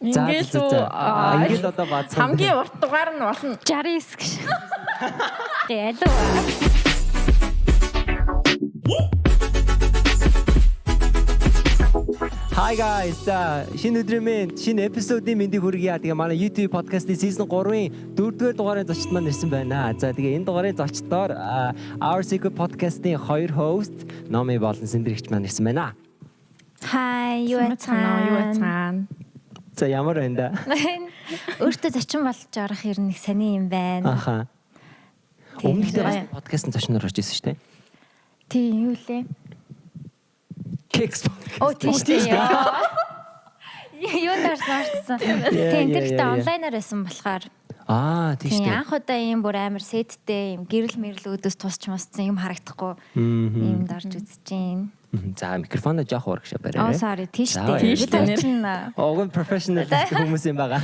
За Ингээл за за. үү? Аа, Ингээл одоо баацхан. Хамгийн урт дугаар нь болно. 69 гэж. Гэ алуу. Hi guys. За шинэ өдрийн мэнд, шинэ эпизодын мэндийг хүргье. Тэгээ манай YouTube podcast-ийн season 3-ын 4-р дугаарын зочд маань ирсэн байна. За тэгээ энэ дугаарын зочдоор Our Secret podcast-ийн хоёр host Номи болон Сэндрэгч маань ирсэн байна. Hi, юу Цаана юу яцгаана? цаана. За ямар байна да? Өөртөө зочин болж орох ер нь их сони юм байна. Аха. Тийм. Өмнөхдөө бас подкастын зочноор орж ирсэн шүү дээ. Тийм, юу лээ? Kicks. Оо, тийм шүү дээ. Юунд орсон орсон. Тийм, тэр ихтэй онлайнаар байсан болохоор. Аа, тийм шүү Тийм, дээ. анх удаа ийм бүр амар сеттэй, ийм гэрэл мэрэл үүдээс тусч мусцсан юм харагдахгүй иймд орж үзэж гин. За микрофоноо жоох урагшаа Оо, бариарай. sorry, тийм шүү За, дээ. тийм Бид шүү дээ. хоёр чинь Уг нь professional хүмүүс юм байгаа.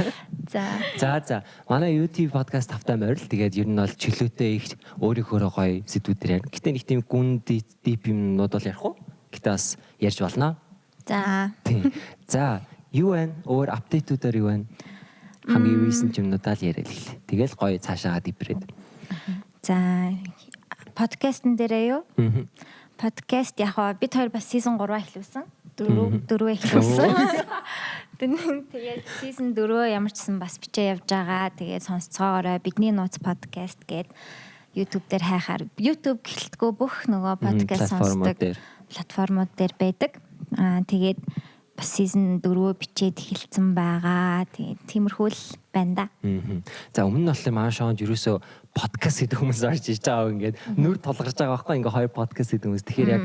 За. За. Манай YouTube podcast тавтай морил. Тэгээд ер нь бол чөлөөтэй их өөрийнхөөрөө гоё сэдвүүдээр ярина. Гэтэ нэг тийм гүн deep юмнууд бол ярихгүй. Гэтэ бас ярьж болно. За. Тийм. За, юу вэ? Өөр update үүдээр юу вэ? Хамгийн recent юмнуудаа л яриад л. Тэгэл гоё цаашаагаа deep рээд. За, подкастн дээрээ юу? Мгм. Подкаст яг хаа бид хоёр бас season 3 эхлүүлсэн. Дөрөв эхлүүлсэн. Тэгээд season 4 ямар ч гэсэн бас бичээ явж байгаа. Тэгээд сонсцоогоорой бидний нууц подкаст гээд YouTube дээр хайхаар YouTube гэлтгүү бүх нөгөө подкаст платформууд сонсдог дээр. платформуд дээр байдаг. Аа, тэгээд бас season 4 бичээд эхэлсэн байгаа. Тэгээд тиймэрхүү л байна да. Мгм. За, өмнө нь болохоор манай шоунд ерөөсөө подкаст гэдэг хүмүүс орж иж байгаа, ингээд нүр тулгарч байгаа байхгүй, ингээд хоёр подкаст гэдэг хүмүүс. Тэгэхээр яг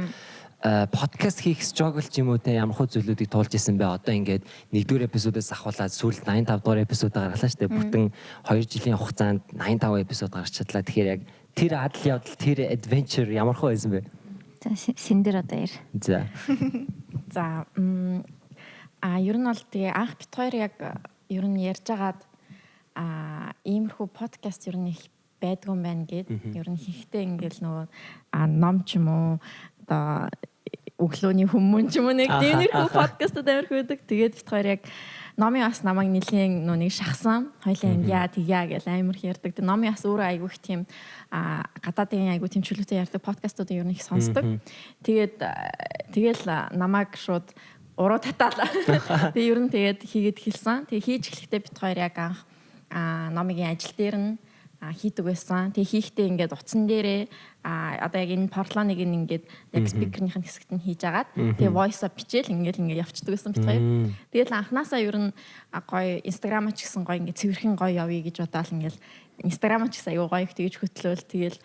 подкаст хийх struggle ч юм уу те, ямар хөө зүйлүүдийг туулж исэн бэ? Одоо ингээд нэгдүгээр эпизодоос ахуулаад сүүлд 85 дугаар эпизод гаргалаа шүү дээ. Бүтэн 2 жилийн хугацаанд 85 эпизод гарч чадлаа. Тэгэхээр яг тэр адал явдал, тэр adventure ямар хөө байсан бэ? За, Сэндэр одоо яар. За. За, ер нь бол тэгээ анх бит хоёр яг ер нь ярьж агаад иймэрхүү подкаст ер нь их байдгүй юм байна гэд ер нь хийхдээ ингээл нөгөө ном ч юм уу, одоо өглөөний хүмүүн ч юм уу, нэг тиймэрхүү подкастууд амар их байдаг. Тэгээд бит хоёр яг номын бас намайг нэлийн нөө нэг шахсан. Хоёлаа ингэя тэгья гэл амар их ярьдаг. Тэгээд номын бас өөрөө айгүй их тийм гадаадын айгүй тийм чөлөөтэй ярьдаг подкастуудыг ер нь их сонсдог. Тэгээд тэгэл намайг шууд уруу татаалаа. Тэгээ ер нь тэгээд хийгээд эхэлсэн. Тэгээ хийж эхлэхдээ бит хоёр яг анх номигийн ажил дээр нь хийдэг байсан. Тэгээ хийхдээ ингээд утсан дээрээ одоо яг энэ Portland-ыг ингээд яг speaker-ийнх нь хэсэгт нь хийж агаад тэгээ voice-а бичээл ингээд ингээд явцдаг байсан бит хоёр. Тэгэл анханасаа ер нь гоё Instagram-а ч гэсэн гоё ингээд цэвэрхэн гоё явъя гэж бодоол ингээд Instagram-а ч гэсэн аюу гоё их тэгэж хөтлөөл тэгэл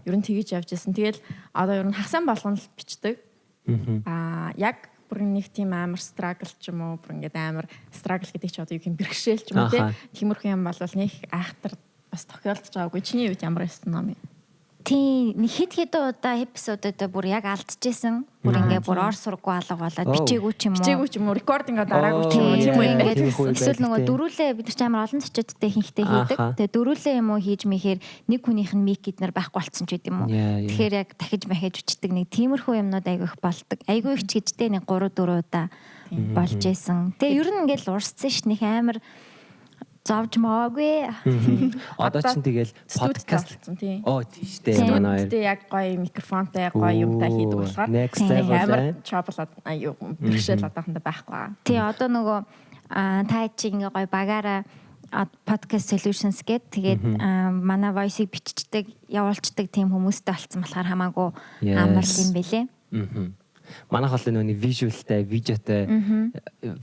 ер нь тэгэж явж исэн. Тэгэл одоо ер нь хагас болгоно л бичдэг. Яг бүр нэг тийм амар struggle ч юм уу, бүр ингээд амар struggle гэдэг чи одоо юу юм, бэрхшээл ч юм уу те. Тиймэрхүү юм бол нэг айхтар бас тохиолдож байгаагүй. Чиний хувьд ямар байсан, Номи? Тийм, нэг хэд хэдэн удаа эпизодод бүр яг алдчихсан. Бүр ингээ бүр ор сургуу алга болоод бичээгүй ч юм уу. Бичээгүй ч юм уу, recording оо дараагүй ч юм уу, тийм үү ингээд Тиймэрхүү үе эсвэл байдаг, нөгөө тийм. дөрүүлээ бид нар ч амар олон зочидтой ихэнхдээ хийдэг. Тэгээ дөрүүлээ юм уу хийж мэхээр нэг хүнийх нь mic эднэр байхгүй болцсон ч гэдэм юм уу. Тэгэхээр яг дахиж махиж бичдэг нэг тиймэрхүү юмнууд айгүй их болдог. Айгүй их ч гэжтэй нэг 3 4 удаа болж исэн. Тэгээ ер нь ингээл урсцсан ш, нэг амар зовж маагүй. Одоо чинь тэгэл студид подкаст болсон, тийм. Оо, тийм шүү дээ, манай хоёр. Студидтэй яг гоё микрофонтой, гоё юмтай хийдэг болохоор Next нэг level, амар э? trouble аюу бэрхшээл одоохондоо байхгүй байгаа. Тий, одоо нөгөө та чи ингээ гоё багаараа podcast solutions гэд тэгээд манай voice-ыг биччихдэг, явуулцдаг тийм хүмүүстэй болцсон болохоор хамаагүй амар юм бэлээ. Мгм. Манайх бол нөгөө visual тай, видеотой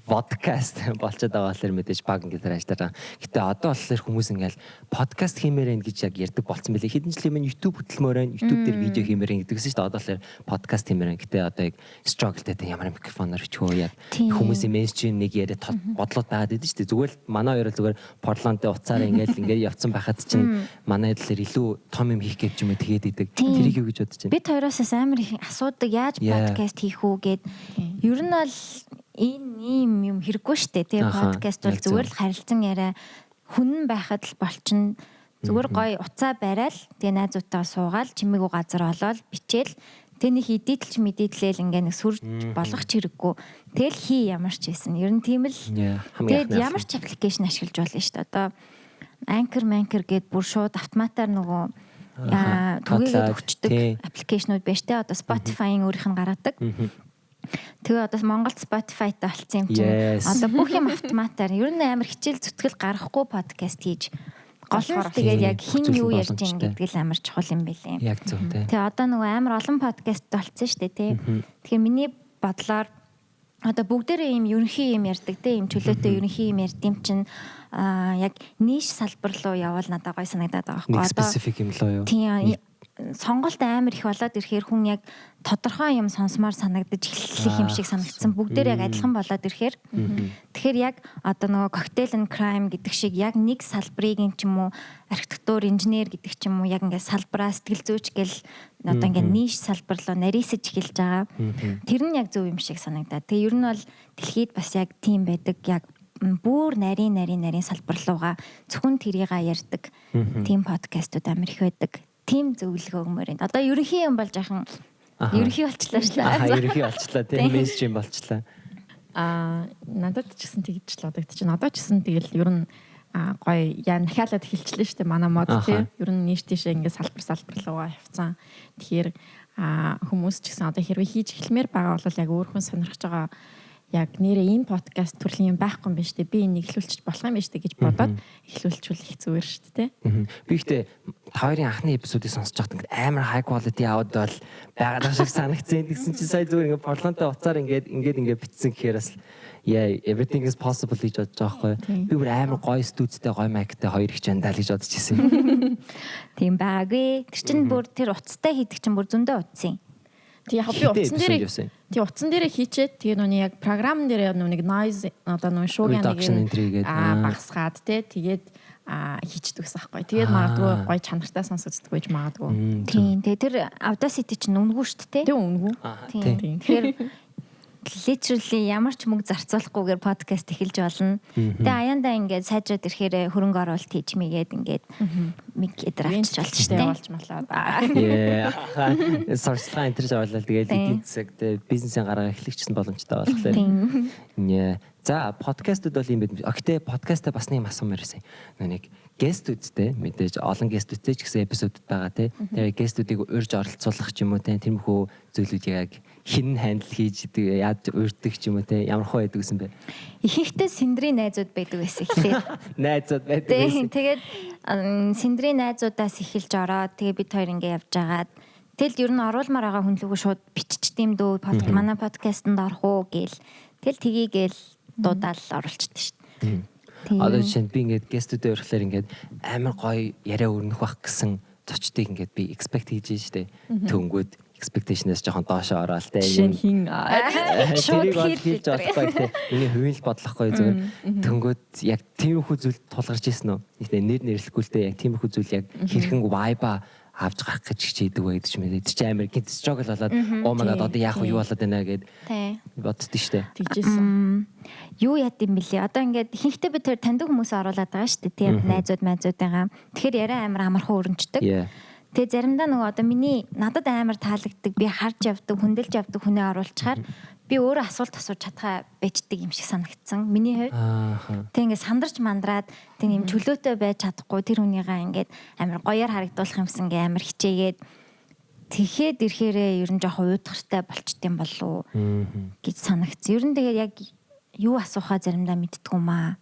podcast болчиход байгаа болохоор мэдээж баг ингээд ажиллаж байгаа. Гэтэ одоо болохоор хүмүүс ингээл подкаст хиймээр байна гэж яг ярьдаг болцсон байлээ. Хэдэн жилийн өмнө YouTube хөтөлмөр байна, YouTube дээр видео хиймээр байна гэдэгсэн шүү дээ. Одоо болохоор подкаст хиймээр байна. Гэтэ одоо яг struggle тай те, ямар микрофоноор бичих үү, яг хүмүүсийн mainstream нэг яриа бодлоод байгаад идэв шүү дээ. Зүгээр л манай хоёр л зүгээр Portland дээр уцаар ингээл ингээд явцсан байхад чинь манай талаар илүү том юм хийх гэж юм уу тэгээд идэг. Тэрийг юу гэж бодож байна? Бид хоёроос бас амар их асуудаг, яаж подкаст хийх үү гэд. Ер нь бол энэ ийм юм хэрэггүй штэ. Тэгээ подкаст бол Яг зөв. зүгээр л харилцан яриа хүн нь байхад л болчихно. Зүгээр гоё уцаа барайл, тэгээ найзуудтайгаа суугаал, чимээгүй газар олоод бичээл. Тэг нэг edit лж мэдитлээл ингээ нэг сүр болгох ч хэрэггүй. Тэгэл хий ямар ч байсан. Ер нь тийм л. Тэгээд ямар ч application ашиглаж болно шүү дээ. Одоо Anchor Manker гээд бүр шууд автоматар нөгөө түгээгээд өгчдөг application ууд байж тээ. Одоо Spotify-ын өөрийнх нь гаргадаг. Тэгээ одоо Монголд Spotify-тай болцсон юм чинь одоо бүх юм автоматар. Ер нь амар хичээл зүтгэл гаргахгүй подкаст хийж гол нь тэгээд яг хин юу ярьж ин гэдэг л амар чухал юм билээ. Яг зөв тий. Тэгээ одоо нөгөө амар олон подкаст болцсон шүү дээ тий. Тэгэхээр миний бодлоор одоо бүгдээрээ ийм ерөнхий юм ярьдаг тий, ийм чөлөөтэй ерөнхий юм ярьд юм чинь яг niche салбар руу явбал надад гоё санагдаад байгаа байхгүй. Одоо specific юм лөө юу? Тийм, сонголт амар их болоод ирэхээр хүн яг тодорхой юм сонсомоор санагдаж эхлэх юм шиг санагдсан. Бүгдээр яг адилхан болоод ирэхээр тэгэхээр яг одоо нөгөө cocktail and crime гэдэг шиг яг нэг салбарыг ч юм уу, архитектур, инженер гэдэг ч юм уу, яг ингээд салбараа, сэтгэл зүйч гэл одоо ингээд niche салбар руу нарийсаж эхэлж байгаа. Тэр нь яг зөв юм шиг санагдаад. Тэгээ ер нь бол дэлхийд бас яг тийм байдаг. Яг бүр нарийн нарийн нарийн салбар руугаа зөвхөн тэрийг ярьдаг тийм подкастууд амар их байдаг, тийм зөвлөгөө өгмөр байна. Одоо ерөнхий юм бол жаахан ерөнхий болчлаа шүү дээ. Аа, ерөнхий болчлаа тийм, mainstream болчлаа. Аа, надад ч гэсэн тэгж л бодогдчих. Одоо ч гэсэн тэгэл ер нь гоё яа нахиалаад эхэлчлээ шүү дээ манай мод тий. Ер нь нийш тийшээ ингээд салбар салбар руугаа явцсан. Тэгэхээр хүмүүс ч гэсэн одоо хэрвээ хийж эхлэмээр байгаа бол яг өөр хүн сонирхож байгаа, яг нэрээ ийм подкаст төрлийн юм байхгүй юм байна шүү дээ. Би энийг эхлүүлчих болох юм байна шүү дээ гэж бодоод эхлүүлчихвэл их зүгээр шүү дээ. Би ихтэй та хоёрын анхны episode ыг сонсож байхад ингээд амар high quality audio бол байгаад шиг санагдсан. Тэгсэн чинь сая зүгээр ингээд Порлонтой уцаар ингээд ингээд ингээд битсэн гэхээр бас yeah, everything is possible гэж бодож байгаа байхгүй. Би бүр амар гоё студидтэй, гоё mic тай хоёр их чандаа л гэж бодож ирсэн. Тийм байгаагүй. Тэр чинь бүр тэр утастай хийдэг чинь бүр зөндөө утсан. Тэг яг би утсан дээрээ, тий, утсан дээрээ хийчээд, тэгээ нүг яг програм дээрээ нүг noise, одоо нүг шуугийн нэг багасгаад тий, тэгээд хийчдэг гэсэн аахгүй. Тэгээд магадгүй гоё чанартай сонсогддог байж магадгүй. Тийм. Тэгээ тэр Audacity чинь үнэгүй шүү дээ. Тэг, үнэгүй. Тийм. Тэгэхээр literally ямар ч мөнгө зарцуулахгүйгээр подкаст эхэлж болно. Тэгээ аяндаа ингээд сайжраад ирэхээр хөрөнгө оруулалт хийж мэгээд ингээд миг эдэр авчиж болж штэ. Болж малаа. Yeah. Сурчлага энэ төр оруулаад тэгээд эдийн засаг бизнесийн гаргаа эхлэх гэсэн боломжтой болохоор. Yeah. За, подкастууд бол юм байд. Гэхдээ подкастаа бас нэг юм асуумаар байсан. Нэг guest үүдтэй, мэдээж олон guest үүдтэй ч гэсэн episode ууд байгаа тий. Тэгээ guest үүдийг урьж оролцуулах ч юм уу тий. Тэрмхүү зүйлүүд яг хэн handle хийж яаж урьддаг ч юм уу тий. Ямар хөө байдаг гэсэн бэ? Ихэнхдээ Сэндрийн найзууд байдаг байсан эхлээд. Найзууд байдаг байсан. Тэгээд Сэндрийн найзуудаас эхэлж ороод, тэгээ бид хоёр ингээ явж агаад, тэгэл ер нь оруулмаар байгаа хүн лүүгээ шууд биччихдэм юм дөө, манай подкастэнд орох уу гээл. Тэгэл тгийгээл дуудаал оруулчихдээ шүү дээ. Одоо жишээ нь би ингээд guest үүдээ урихлаар ингээд амар гоё яриа өрнөх байх гэсэн зочдыг ингээд би expect хийж штэ. Төнгүүд expectation-аас жоохон доошоо ороод те. Жишээ нь хин? Шууд хэлж болохгүй те. Миний хувийн л бодлохгүй зүгээр. Төнгүүд яг тиймэрхүү зүйл тулгарч ирсэн үү? Гэтэ нэр нэрлэхгүй л те, яг тиймэрхүү зүйл яг хэрхэн vibe авч гарах гэж хичээдэг вэ гэдэг ч юм уу. Тэр чинь амар гинт struggle болоод, oh my god, одоо яах вэ, юу болоод байна гэд боддоо штэ. Тэгжсэн. Юу яд юм бэлээ? Одоо ингээд ихэнхдээ би тэр таньдаг хүмүүс оруулаад байгаа шүү дээ. Тийм, найзууд майзуудыгаа. Тэгэхээр яриа амар амархан өрнчдөг. Тэгээ заримдаа нөгөө одоо миний надад амар таалагддаг, би харж явдаг, хүндэлж явдаг хүнээ оруулчихаар би өөрөө асуулт асууж чадхаа байждаг юм шиг санагдсан. Миний хувьд. Тэг ингээд сандарч мандраад тэг юм чөлөөтэй байж чадахгүй, тэр хүнийгаа ингээд амар гоёор харагдуулах юмсан ингээ амар хичээгээд тэгэхэд ирэхээрээ ер нь жоохон уйдгартай болчт юм болов уу гэж санагдсан. Ер нь тэгээд яг юу асуухаа заримдаа мэддэггүй юм аа.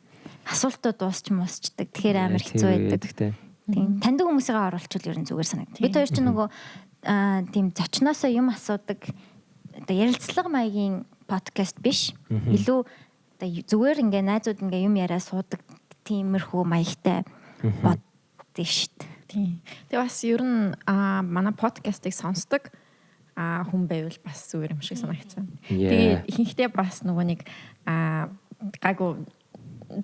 Асуултууд дуусч муусчдаг. Тэгэхээр амар хэцүү байдаг. Тийм. Таньдаг хүмүүсээ оруулчвал ер нь зүгээр санагдав. Бид хоёр ч нөгөө тийм зочноосоо юм асуудаг, одоо ярилцлага маягийн подкаст биш. Илүү одоо зүгээр ингээ найзууд ингээ юм яриа суудаг тиймэрхүү маягтай боддог шүү дээ. Тийм. Тэгээ бас ер нь манай подкастыг сонсдог хүн байвал бас зүгээр юм шиг санагдсан. Тэгээ ихэнхдээ бас нөгөө нэг гайгүй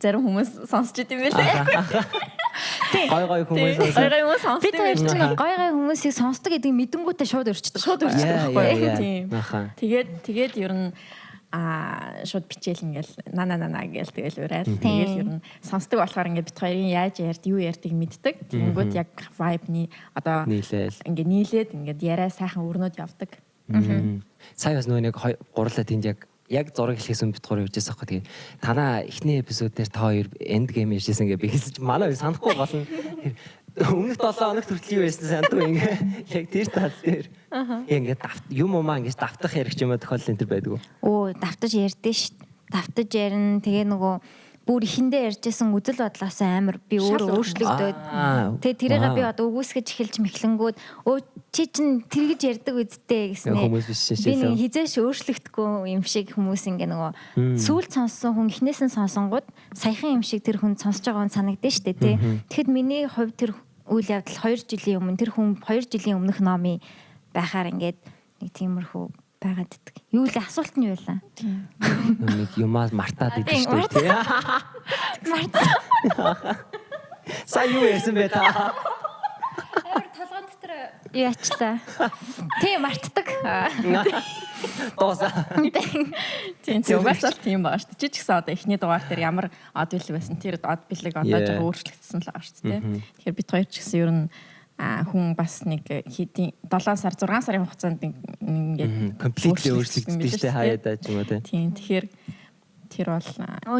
зарим хүмүүс сонсч идэм байлээ. Гой гой хүмүүс. Гой гой хүмүүс сонсдог. Бид хоёр чинь гой гой хүмүүсийг сонсдог гэдгийг мэдэнгүүтээ шууд өрчдөг. Шууд өрчдөг байхгүй. Тийм. Тэгээд тэгээд ер нь шууд бичээл ингээл на на на на гээл тэгэл ураал. Тэгэл ер нь сонсдог болохоор ингээд бит хоёрын яаж ярьд, юу ярьдгийг мэддэг. Тэгэнгүүт яг vibe-ны одоо нийлээл ингээд нийлээд ингээд яриа сайхан өрнөд явдаг. Сая бас нөгөө нэг гурлаа тэнд яг зураг эхлэхээс өмнө бит гурав ярьжсэн байхгүй. Тэгээд танаа эхний episode дээр та хоёр end game ярьжсэн ингээ би хэлсэн чи манай хоёр санахгүй гол нь өмнөх 7 хоногт хүртэл юу ярьсан сандгүй ингээ яг тэр тал дээр. Ингээ юм умаа ингээ давтах ярих юм тохиолдол энэ төр байдгүй. Өө, давтаж ярьдэн ш. Давтаж ярина. Тэгээ нөгөө бүр ихэндээ ярьжсэн үзэл бодлоос амар би өөрөө өөрчлөгдөөд. Тэгээ тэрийг би одоо үгүйсгэж эхэлж мэхлэнгүүд өө, чи чин тэргэж ярьдаг үсттэй гэснээ. Би нэг хизээш өөрчлөгдөхгүй юм шиг хүмүүс ингээ нөгөө сүүл сонссон хүн эхнээс нь сонсонгууд саяхан юм шиг тэр хүн сонсож байгаа хүн санагдэн штэ тий. Тэгэхэд миний хувьд тэр үйл явдал 2 жилийн өмнө, тэр хүн 2 жилийн өмнөх номын байхаар ингээд нэг тиймэрхүү байгаад иддэг. Юу л асуулт нь юу вэ? Нэг юмаа мартаад идэв шүү дээ тий. Мартсан. Сая юу ярьсан бэ та? Амар толгойн дотор яачлаа. Тий, мартдаг. Дооса. Тийм, тийм, угаасаа л тийм байгаа шүү дээ. Чи ч гэсэн одоо эхний дугаар дээр ямар од бэлэг байсан, тэр од бэлэг одоо жоохон өөрчлөгдсөн л байгаа шүү дээ. Тэгэхээр бит хоёр ч гэсэн ер нь хүн бас нэг хэдийн 7 сар, 6 сарын хугацаанд ингээд completely өөрчлөгдсөн шүү дээ, хаяадаа ч юм уу тий. Тийм, тэгэхээр тэр бол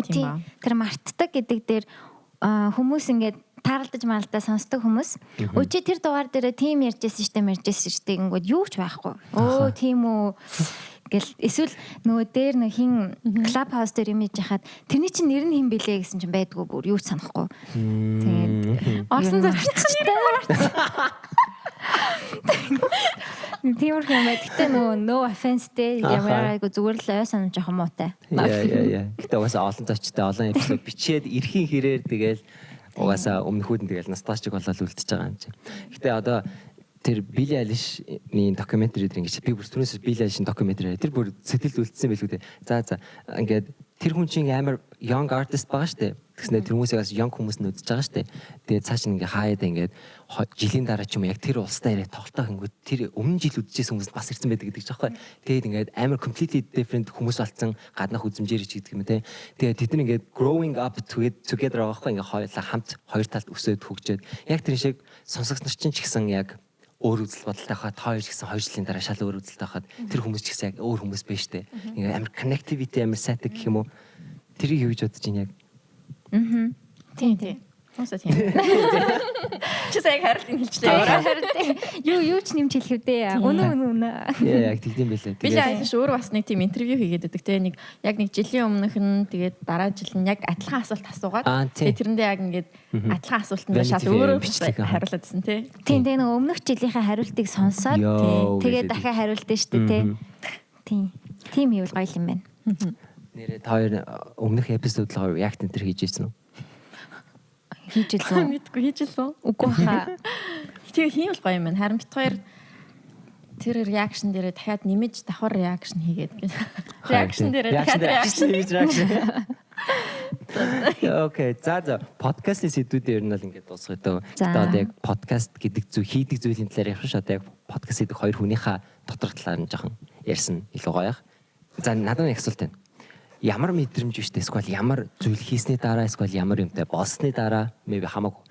тийм ба. Тэр мартдаг гэдэг дээр хүмүүс ингээд тааралдаж маралдаа сонсдог хүмүүс. Өө, чи тэр дугаар дээр тийм ярьжсэн штэ, ярьжсэн штэ гингүүд юу ч байхгүй. Өө, тийм үү гэл, эсвэл нөгөө дээр нэг хин Club House дээр юм хийж хахад тэрний чинь нэр нь хэн бэлээ гэсэн чинь байдгүй, бүр юу ч санахгүй. Тэгээд орсон зочтой. Тиймэрхүү юм байна. Гэтэ нөгөө no offense те, ямар айгу зүгээр л ой санам жоохон муутай. Яа. Гэтэ угаасаа олон зочтой, олон episode бичээд эрхийн хэрээр тэгэл угаасаа өмнөхүүд нь тэгэл nostalgic болоод үлдчихэж байгаа юм чи. Гэтэ одоо тэр Billie Eilish-ний documentary дээр ингэж би бүр түрүүнээс Billie Eilish-ийн documentary тэр бүр сэтгэлд үлдсэн байлгүй дээ. За, ингээд тэр хүн чинь амар young artist байгаа штэ. Тэгснээр тэр хүмүүсийг бас young хүмүүс нь үзэж байгаа штэ. Тэгээд цааш нь ингээ хаяад ингээд жилийн дараа ч юм уу яг тэр улстай ирээ тоглолтоо хингүүд тэр өмнө жил үзчихсэн хүмүүс бас ирсэн байдаг гэдэг чинь байхгүй. Тэгээд ингээд амар completely different хүмүүс болцсон, гаднах үзмжээр ч гэдэг юм те. Тэгээд тэд нар ингээд growing up together байгаа байхгүй, ингээ хоёулаа хамт хоёр талд өсөөд хөгжөөд яг тэр шиг сонсогч нар чинь ч гэсэн яг өөр үзэл бодолтой хаад, хоёр ч гэсэн 2 жилийн дараа шал өөр үзэлтэй хаад, тэр хүмүүс ч гэсэн яг өөр хүмүүс байж штэ. Ингээ амар connectivity амар сайтай гэх юм уу. Тэрийг юу гэж бодож байна яг? Аа. Тийм. Хүмүүсээ тийм. Чи сая хариултыг хэлчлээ. Харин юу ч нэмж хэлэх үү? Үнэн, үнэн, үнэн. Яа, яг тэгдэм байлээ. Billie Eilish өөр бас нэг тийм интервью хийгээд байдаг те, нэг яг нэг жилийн өмнөх нь, тэгээд дараа жил нь яг адилхан асуулт асуугаад, тэгээд тэрэндээ яг ингээд адилхан асуултанд шал өөрөөр хариулаад байсан те. Тийм, тэгээ нэг өмнөх жилийнхээ хариултыг сонсоод тэгээд дахиад хариултээ шүү дээ те. Тийм. Тийм хийвэл гоё юм байна. Нэрээ та хоёр өмнөх episode руу react энэ төр хийж ирсэн үү? Хийж илүү? Мэдгүй, хийж илүү? Үгүй хаа. Тэгээ хийвэл гоё юм байна. Харин бит хоёр тэр reaction дээрээ дахиад нэмэж давхар reaction хийгээд. Reaction дээрээ дахиад reaction нэмэж reaction. Okay, за, подкастын сэдвүүдээр ер нь бол ингээд дуусгая дөө. За. Одоо яг подкаст гэдэг зүйл, хийдэг зүйлийн талаар ярих ш. Одоо яг подкаст хийдэг хоёр хүнийхээ доторх талаар нь жоохон ярьсан илүү гоё яах. За, надад нэг асуулт байна. Ямар мэдрэмж биш үү? Эсвэл ямар зүйл хийсний дараа, эсвэл ямар юмтай болсны дараа, maybe хамаагүй.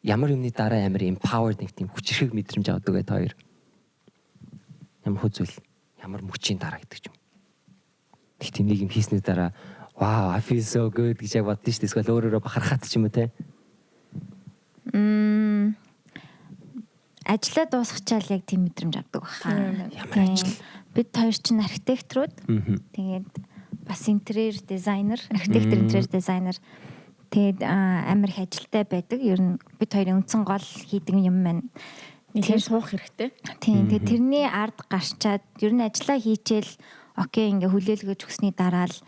Ямар юмны дараа амар empowered, нэг тийм хүчирхэг мэдрэмж авдаг вэ та хоёр? Ямар хүү зүйл, ямар мөчийн дараа гэдэг ч юм. Нэг тийм нэг юм хийсний дараа "Wow, I feel so good" гэж яг боддоо шүү дээ. Эсвэл өөрөөрөө бахархаад ч юм уу те. Ажлаа дуусгачаал яг тийм мэдрэмж авдаг баха. Ямар Тийм. ажил? Бид хоёр чинь архитекторууд. Тэгээд бас интерьер дизайнер, архитектор, интерьер дизайнер. Тэгээд амар их ажилтай байдаг. Ер нь бид хоёрын үндсэн гол хийдэг юм байна. Нэлээд суух хэрэгтэй. Тийм. Тэгээд тэрний ард гарчаад ер нь ажиллаа хийчихэл okay, ингээ хүлээлгэж өгсөний дараа л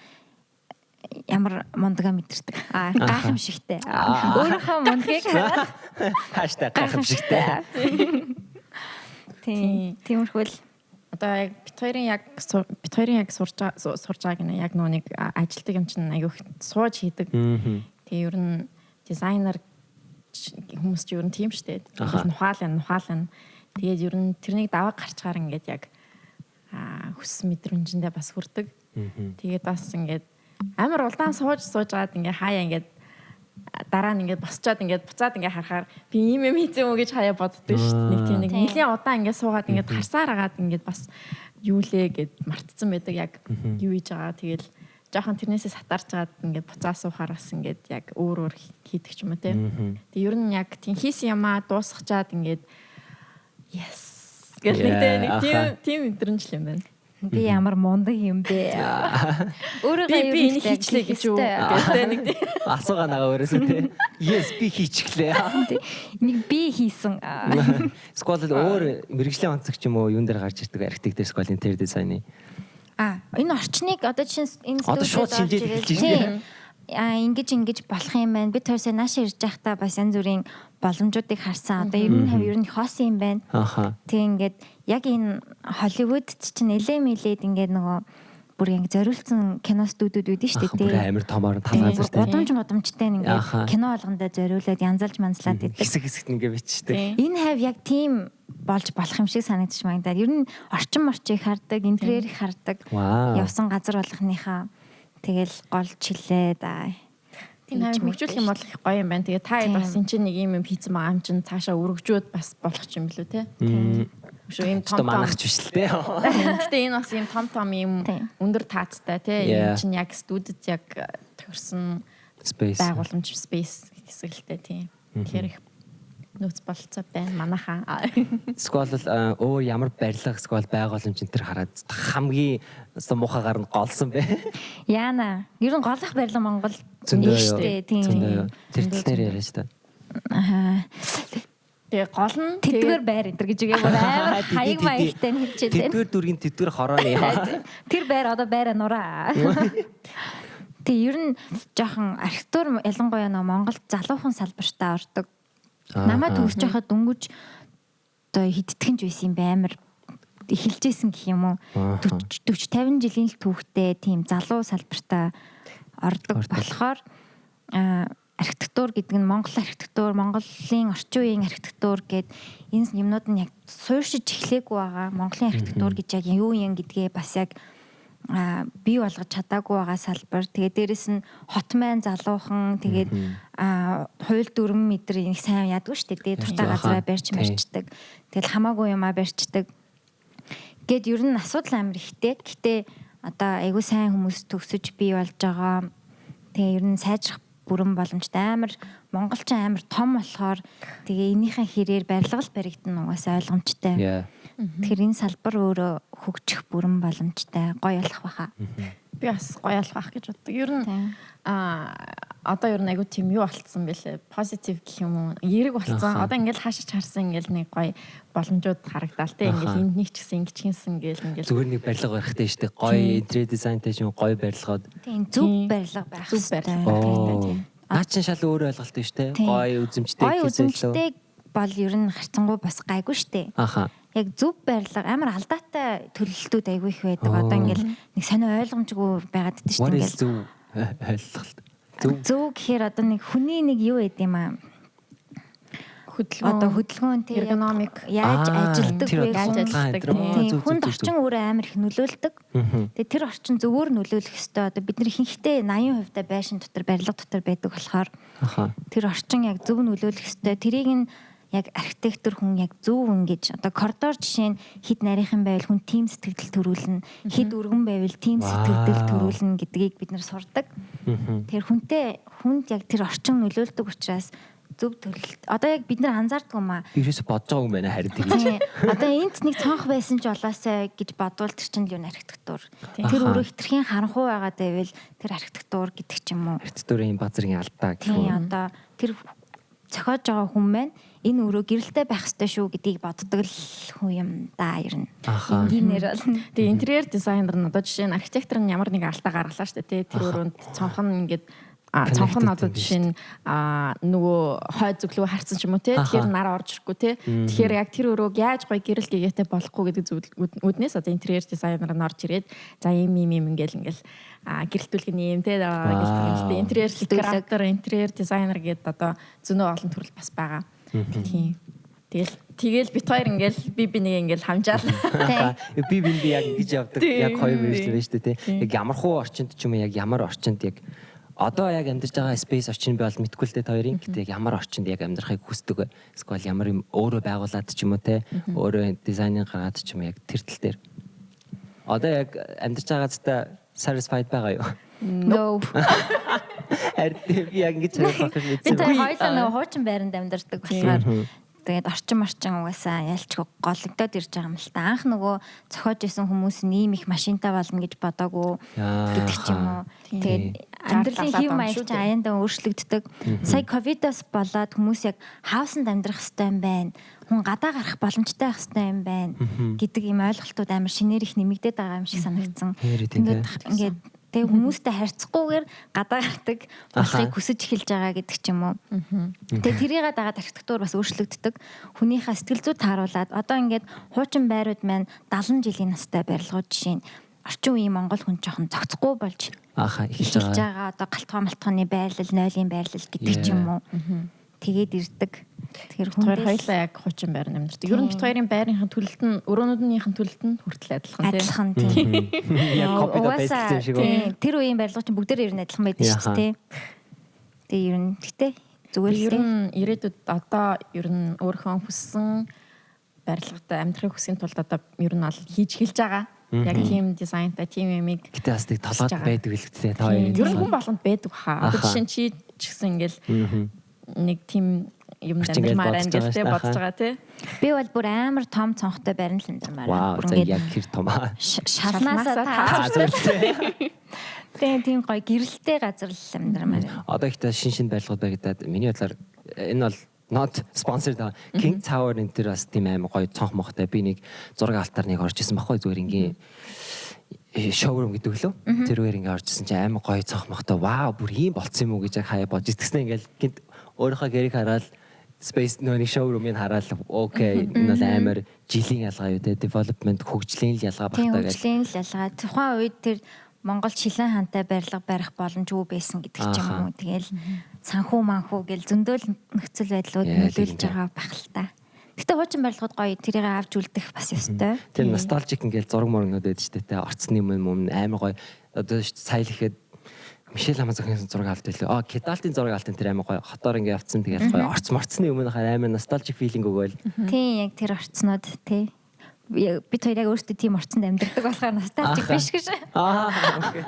ямар мундгаа мэдэрдэг. Аа, гайхамшигтай. Өөрийнхөө мундгийг хараад #гайхамшигтай. Тийм. Тиймэрхүү л. Одоо яг бит хоёрын яг сурж байгаа гинэ, яг нөгөө нэг ажилтдаг юм чинь аягүй их сууж хийдэг. Тэгээ ер нь дизайнер хүмүүс ч ер нь тийм штэ. Нухаал энэ, нухаал энэ. Тэгээд ер нь тэрнийг даваа гарчгаар ингээд яг хүссэн мэдрэмжэндээ бас хүрдэг. Тэгээд бас ингээд амар удаан сууж сууж гаад ингээд хаяа ингээд дараа нь ингээд босчоод ингээд буцаад ингээд харахаар би ийм юм хийсэн юм уу гэж хаяа боддог шүү дээ. Нэг тийм нэг нэлийн удаан ингээд суугаад ингээд харсаар агаад ингээд бас юу лээ гэд мартцсан байдаг яг юу хийж байгаа. Тэгэл жоохон тэрнээсээ сатарч жаад ингээд буцаа суухаар бас ингээд яг өөр өөр хийдэг ч юм уу те. Тэг ер нь яг тийм хийсэн юмаа дуусгачаад ингээд yes гэл нэг те нэг тийм мэдрэмж л юм байна. Би ямар мундаг юм бэ? Өөрийгөө би энийг хийчлээ гэж юу гэдэг нэг тийм асуугаа нагаа өөрөөсөө те. Yes би хийчихлээ. Нэг би хийсэн. Сквал өөр мэрэгжлийн онцог ч юм уу юун дээр гарч ирдэг архитектор сквал интерьер дизайны. Энэ орчныг одоо чинь энэ одоо шууд шинжээд эхэлж байна. Ингэж болох юм байна. Бид хоёрсоо нааш ирж байхдаа бас янз бүрийн боломжуудыг харсан. Одоо 95 ер нь хоосон юм байна. Тэг ингээд яг энэ Холливуудд чинь элэ мэлээд ингээд нөгөө бүр яг зориулсан кино студиуд үүдэн шүү дээ. Бүр амар томоор тал газар тийм. Гудамж мудамжтай ингээд кино болгондоо зориулаад янзалж манзлаад идэг. Хэсэг хэсэгт ингээд бичдэг. Энэ хав яг тийм болж болох юм шиг санагдчих магадаа. Ер нь орчин морчийг хардаг, интерьерийг хардаг. Явсан газар болгоныхаа тэгэл гол чилээ да. Тийм хавь хөгжүүлэх юм бол их гоё юм байна. Тэгээ та хэд бас энэ чинь нэг юм хийцэн байгаа юм чинь цаашаа өргөжөөд бас болох юм билүү те. Шүү ийм том том манахч биш л те. Гэтэ энэ бас ийм том том ийм өндөр таацтай те. Энэ чинь яг студид яг тохирсон space байгууламж space хэсэг л те тийм. Тэгэхээр их нөөц болцоо байна манайхаа. Сквал өөр ямар барилга сквал байгууламж энэ төр хараад хамгийн муухайгаар нь голсон бэ. Яана. Ер нь голох барилга Монгол нэг шүү дээ. Тийм. Тэр тал дээр яриач та. Аа. Тэгээ гол нь тэдгээр байр энэ төр гэж үгээ бүр амар хаяг маягтай нь хэлчихээ. Тэдгээр дүргийн тэдгээр хорооны. Тэр байр одоо байраа нураа. Тэгээ ер нь жоохон архитектур ялангуяа нөө Монголд залуухан салбартаа ордог. Намайг төгсөж байхад дөнгөж одоо хидтгэнж байсан юм бэ амар эхэлжсэн гэх юм уу 40 50 жилийн л түүхтэй тийм залуу салбартаа ордог болохоор архитектур гэдэг нь Монгол архитектур, Монголын орчин үеийн архитектур гэд энэ юмнууд нь яг сууршиж эхлээгүй байгаа. Монголын архитектур гэж яг юу юм гэдгээ бас яг бий болгож чадаагүй байгаа салбар. Тэгээ дээрэс нь хот маань залуухан тэгээд хууль дүрм мэдэр их сайн яадгүй шүү дээ. Дуртай газараа барьж марчдаг. Тэгэл хамаагүй юмаа барьчдаг. Гэт ер нь асуудал амар ихтэй. Гэтэ одоо айгүй сайн хүмүүс төгсөж бий болж байгаа. Тэгээ ер нь сайжрах бүрэн боломжтой. Амар монголчин амар том болохоор тэгээ энийхэн хэрээр барилга л баригдана угаасаа ойлгомжтой. Тэгэхээр энэ салбар өөрөө хөгжих бүрэн боломжтой. Гоё болох байхаа. Би бас гоё болох байх гэж боддог. Ер нь одоо ер нь айгу тийм юу болцсон бэлээ. Позитив гэх юм уу? Эерэг болцсон. Одоо ингээл хаашаач харсан ингээл нэг гоё боломжууд харагдаал те. Ингээл энд нэг ч гэсэн ингэж хийсэн гээл ингээл зүгээр нэг барилга барихтай шүү дээ. Гоё интерьер дизайнтай юм гоё барилгууд. Тийм зөв барилга байх. Зөв барилга байх тийм. Наа чин шал өөр ойлголт шүү дээ. Гоё үзэмжтэй гэхээс илүү. Гоё үзэмжтэй бол ер нь харьцангуй бас гайгүй шүү дээ. Аха. Яг зөв барилга амар алдаатай төлөлтүүд айгүй их байдаг. Одоо ингээл нэг сонио ойлгомжгүй байгаад дээ шүү дээ. Ингээл зөв ойлголт. Зөв гэхээр одоо нэг хүний нэг юу байд юм аа. Хөдөлгөөн. Одоо хөдөлгөөн тийм эргономик яаж ажилдаг вэ? Яаж ажилдаг. Хүнд орчин өөрөө амар их нөлөөлдөг. Тэгээ тэр орчин зөвөр нөлөөлөх ёстой. Одоо бид нар ихэнхдээ 80% та байшин дотор барилга дотор байдаг болохоор тэр орчин яг зөв нөлөөлөх ёстой. Тэрийг нь яг архитектор хүн яг зөв ингэж одоо коридор жишээ нь хэд нарийнхан байвал хүн тийм сэтгэл төрүүлнэ, хэд өргөн байвал тийм сэтгэл төрүүлнэ гэдгийг бид нар сурдаг. Тэр хүнтэй хүнд яг тэр орчин нөлөөлдөг учраас зөв төрөлт. Одоо яг бид нар анзаардаг юм аа. Би ерөөсө бодож байгаа юм байна харин тэгэж. Одоо энд нэг цонх байсан ч болоосай гэж бодвол тэр чинь л юу архитектур. Тэр өөрөө хитрхийн харанхуй байгаа байвал тэр архитектур гэдэг ч юм уу. Архитектурын баг зэргийн алдаа гэх юм. Одоо тэр зохиож байгаа хүн маань энэ өрөө гэрэлтэй байх ёстой шүү гэдгийг боддог л хүн юм да ер нь. Энгийнээр бол. Тэгээ интерьер дизайнер нь одоо жишээ нь архитектор нь ямар нэгэн алдаа гаргалаа шүү дээ. Тэр өрөөнд цонх нь ингээд цонх нь одоо жишээ нь нөгөө хойд зүглүү харсан ч юм уу те. Тэгэхээр нар орж ирэхгүй те. Тэгэхээр яг тэр өрөөг яаж гоё гэрэл гэгээтэй болохгүй гэдэг зүйл үүднээс одоо интерьер дизайнер нь орж ирээд за ийм ийм ийм ингээл ингээл гэрэлтүүлэх нь ийм те гэл тэгэл интерьер декоратор, интерьер дизайнер гэдэг одоо зөнөө олон төрөл бас байгаа. Тийм. Тэгэл бит хоёр ингээл би бинийг ингээл хамжаал. Би би яг ингэж явдаг. Яг хоёр мэргэжил байна шүү дээ те. Яг ямар хуу орчинд ч юм уу яг ямар орчинд яг одоо яг амьдарч байгаа space орчин би бол мэдэхгүй л дээ хоёрын. Гэтэ яг ямар орчинд яг амьдрахыг хүсдэг вэ? Эсвэл ямар юм өөрөө байгуулад ч юм уу те. Өөрөө дизайныг гаргаад ч юм уу яг тэр тал дээр. Одоо яг амьдарч байгаа зү satisfied байгаа юу? No. Харин би яг ингэж хариулах гэж мэдсэн. Би тэр хоёлаа нөгөө хуучин байранд амьдардаг болохоор тэгээд орчин угаасаа ялчгүй гологдоод ирж байгаа юм л та. Анх нөгөө зохиож исэн хүмүүс нь ийм их машинтай болно гэж бодоагүй гэдэг ч юм уу. Тэгээд амьдралын хэв маяг чинь аяндаа өөрчлөгддөг. Сая ковидоос болоод хүмүүс яг хаусанд амьдрах хэрэгтэй юм байна. Хүн гадаа гарах боломжтой байх хэрэгтэй юм байна гэдэг ийм ойлголтууд амар шинээр их нэмэгдээд байгаа юм шиг санагдсан. Тэгээд ингээд тэгээ хүмүүстэй харьцахгүйгээр гадаа гардаг болохыг хүсэж эхэлж байгаа гэдэг ч юм уу. Тэгээ тэрийг дагаад архитектур бас өөрчлөгддөг. Хүнийхээ сэтгэл зүйд тааруулаад одоо ингээд хуучин байрууд маань 70 жилийн настай барилгууд жишээ нь орчин үеийн монгол хүн жоохон зохицохгүй болж эхэлж байгаа. Одоо галтгоо малтгооны байрлал, нойлын байрлал гэдэг ч юм уу. Тэгээд ирдэг. Тэгэхээр хүн хоёлаа яг хуучин байр амьдардаг. Ер нь бит хоёрын байрынхын төлөлт нь өрөөнүүднийхэн төлөлт нь хүртэл адилхан тийм. Адилхан тийм. Яг copy paste юм шиг үү. Тэр үеийн барилга чинь бүгдээр ер нь адилхан байдаг шүү дээ. Тэгээ ер нь гэтээ зүгээр л ер нь ирээдүйд одоо ер нь өөрийнхөө хүссэн барилгатай амьдрахыг хүсхийн тулд одоо ер нь бол хийж эхэлж байгаа. Яг тийм дизайнтай тийм юмыг. Гэтэ бас нэг толгойд байдаг л гэдэг та хоёр. Ер нь хүн болгонд байдаг хаа. Одоо жишээ нь чи ч гэсэн ингээл нэг тийм юм амьдрмаар байна гэж тэ бодож байгаа тий. Би бол бүр амар том цонхтой барин л амьдрмаар байна. Бүр ингээд яг хэр том аа. Шалнаасаа таацтай. Тэгээ тийм гоё гэрэлтэй газар л амьдрмаар байна. Одоо ихтэй шин барилгууд баригдаад миний бодлоор энэ бол not sponsored King Tower энэ төр бас тийм амар гоё цонх мохтой. Би нэг зураг алтаар нэг орж исэн баггүй зүгээр ингийн шоурум гэдэг лөө. Тэрүүгээр ингээ орж исэн чинь амар гоё цонх мохтой. Вау, бүр ийм болцсон юм уу гэж хаяа бодож тэгснэ ингээл гинт өөрийнхөө гэрийг хараад space нөө нэг шоурумыг хараад окей энэ бол амар жилийн ялгаа юу те development хөгжлийн л ялгаа багтаа гэж. Хөгжлийн л ялгаа. Тухайн үед тэр Монгол Шилэн хаантай барилга барих боломжгүй байсан гэдэг ч юм уу. Тэгэл санхүү манхүү гэл зөндөөл нөхцөл байдлууд нөлөөлж байгаа байх л та. Гэтэ хуучин барилгууд гоё тэрийг авч үлдэх бас ёстой. Тэр носталжик ингээл зураг мурагнууд байдаг шүү дээ. Орцны юм амар гоё. Одоо сая л ихэд Мишель Амазоны зураг авалт байлээ. Аа, Кедалтын зураг авалтын тэр амар гоё. Хотоор ингээ явцсан тэгэл гоё. Орц морцны өмнө хаар амар носталжик филинг өгөөл. Тийм яг тэр орцнууд тий. Бид хоёр яг өөрсдөө тийм орцонд амьдардаг болохоор носталжик биш гэж. Аа, окей.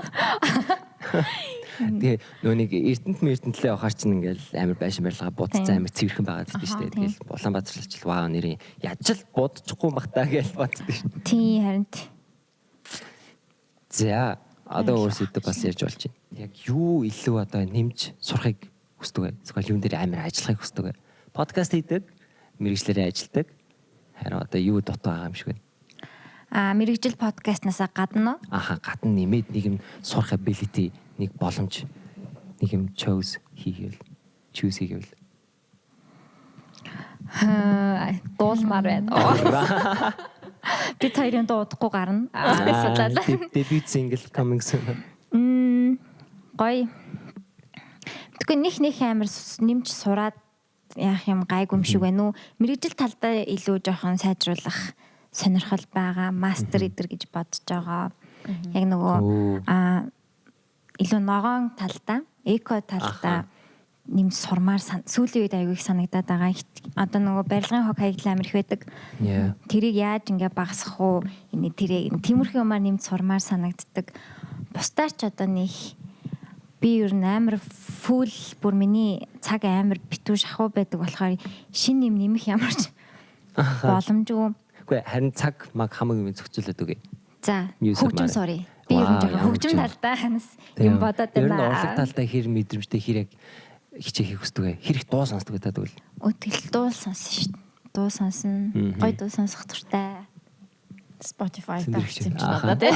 Тэгээ нөө нэг Эрдэнэт мэрдэнтлээ явахаар чинь ингээл амар байшин барилга будцсан амар цэвэрхэн байгаад байдаг шүү дээ. Тэгэл Улаанбаатар л ваа нэрийн яаж л будчихгүй бах та гэж боддог шүү. Тийм харин. За одоо өөрсдөө бас ярьж болж байна. Яг юу илүү одоо нэмж сурахыг хүсдэг вэ? Эсвэл юун дээр амар ажиллахыг хүсдэг вэ? Подкаст хийдэг, мэргэжлээрээ ажилладаг. Харин одоо юу дутуу байгаа юм шиг байна? Аа, мэргэжил подкастнасаа гадна уу? Аха, гадна нэмээд нэг юм сурах ability, нэг боломж, нэг юм choose хийгээвэл, choose хийгээвэл. Дуулмаар байна. Бид хоёрын дуу удахгүй гарна. Судлаа. Debut single coming soon. Гоё. Тэгэхгүй нэг амар нэмж сураад яах юм гайгүй юм шиг байна уу? Мэргэжил талдаа илүү жоохон сайжруулах сонирхол байгаа. Мастер эдэр гэж бодож байгаа. Яг нөгөө илүү ногоон талдаа, эко талдаа нэмж сурмаар сүүлийн үед аягүй их санагдаад байгаа. Одоо нөгөө барилгын хог хаягдал амар их байдаг. Тэрийг яаж ингээ багасгах уу? Энэ тэрийг тиймэрхүү юмар нэмж сурмаар санагддаг. Бусдаар ч одоо нэг би ер нь амар фул бүр миний цаг амар битүү шахуу байдаг болохоор шин юм нэмэх ямар ч боломжгүй. Үгүй харин цаг маг хамаг юм зохицуулаад үгүй. За хөгжим sorry. Би ер нь жоохон хөгжим талдаа ханаас юм бодоод байна. Ер нь урлаг талдаа хэр мэдрэмжтэй хэр яг хичээхийг хүсдэг вэ? Хэр их дуу сонсдог вэ та тэгвэл? Тэгэл дуу сонсон шүү дээ. Дуу сонсон. Гоё дуу сонсох дуртай. Spotify тавьсан юм чи надад тий.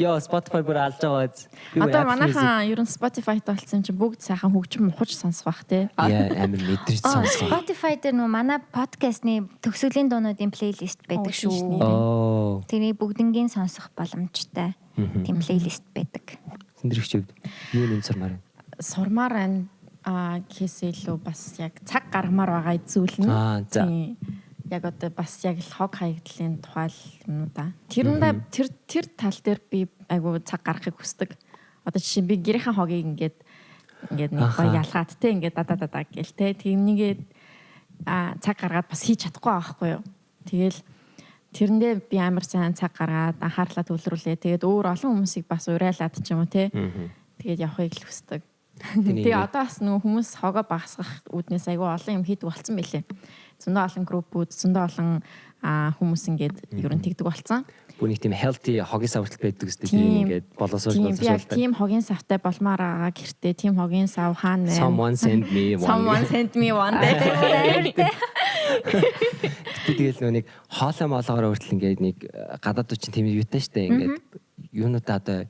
Йоо, Spotify бүр алж байгаа биз. Одоо манайхан ер нь Spotify-тай болсон юм чи бүгд сайхан хөгжим ухаж сонсох бах тий. Яа, амар мэдрэж сонсох. Spotify дээр нөө манай подкастны төгсгөлийн дуунуудын плейлист байдаг шүү. Тэрийг бүгднгийн сонсох боломжтой. Тийм плейлист байдаг. Сэндрэгч хувьд юу нэм сурмаар байна? Сурмаар байна гэхээс илүү бас яг цаг гаргамаар байгаа зүйл нь. За. Яг одоо бас яг л хог хаягдлын тухай юмнуудаа. Тэрэндээ тэр тал дээр би айгу цаг гаргахыг хүсдэг. Одоо жишээ нь би гэрийнхэн хогийг ингээд нэг гоё ялгаад те ингээд дада гэл те тэрнийгээ цаг гаргаад бас хийж чадахгүй байгаа байхгүй юу. Тэгэл Тэрэндээ би амар сайн цаг гаргаад анхаарлаа төвлөрүүлээ. Тэгээд өөр олон хүмүүсийг бас уриалаад ч юм уу те. Тэгээд явахыг л хүсдэг. Тэгээ одоо бас нөгөө хүмүүс хогоо багасгах үүднээс айгүй олон юм хийдэг болсон байлээ. Зөндөө олон группүүд, зөндөө олон хүмүүс ингээд ер нь тэгдэг болсон. Бүр нэг тийм healthy хогийн сав хүртэл байдаг үстэй, тийм, ингээд боловсруулж боловсруулдаг. Тийм, хогийн савтай болмоор байгаа гэртээ тийм хогийн сав хаана вэ? Someone send me one. Someone send me one day. Гэтэ тэгэл нөгөө нэг хоолой моолоогоор хүртэл ингээд нэг гадаад чинь тийм юутай штэ, ингээд юунуудаа одоо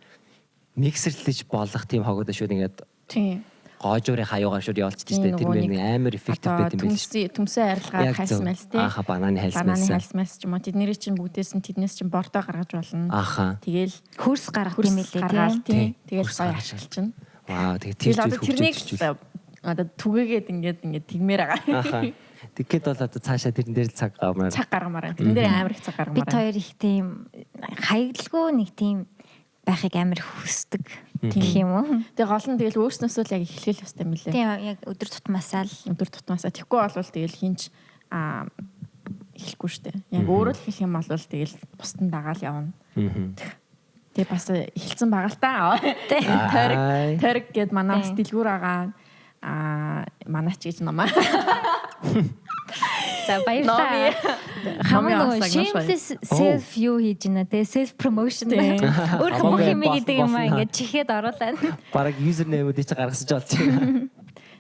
миксерлэж болох тийм хогоод шууд ингээд гоожуурын хаюугаар шууд явуулчихдаг штэ. Тэр нэг амар effective байт юм байл шүү. Төмсөө арилгаад хальс мэлс тий. Ааха, бананы хальс мэлс. Бананы хальс мэлс ч юм уу. Тэднэрийг чинь бүгдээс нь тэднээс чинь бордоо гаргаж болно. Тэгэл хөрс гаргах юм лээ тий. Тэгэл гоё ашиглчихна. Вау, тэгээ тэр зүйл тэрнийг одоо түгээгээд ингээд тэгмээр байгаа. Ааха. Тэгэхэд бол одоо цаашаа тэрэн дээр л цаг гаргамаар. Цаг гаргамаар. Тэрэн дээр амар их цаг гаргамаар. Бид хоёр их тийм хаягдalгүй нэг тийм байхыг амар хүсдэг гэх юм уу. Тэгээ гол нь тэгэл өөрснөөсөө л яг эхлэх ёстой юм лээ. Тийм, яг өдөр тутмаасаа л. Өдөр тутмаасаа. Тэгэхгүй бол тэгэл хинч эхлэхгүй штэ. Яг өөрөө л эхлэх юм бол тэгэл бусдын дагаал явна. Тэгээ бас эхэлсэн байгаа л та. Тойрог тойрог гэд манай бас дэлгүүр байгаа. Манаач гэж намаа. За, баярлалаа. Хамгийн нөгөө shameless self юу хийж байна те, self promotion. Өөр бүх юм гэдэг юм аа ингээд чихээд оруулаад. Бараг username-үүдийг чи гаргасаж болж байна.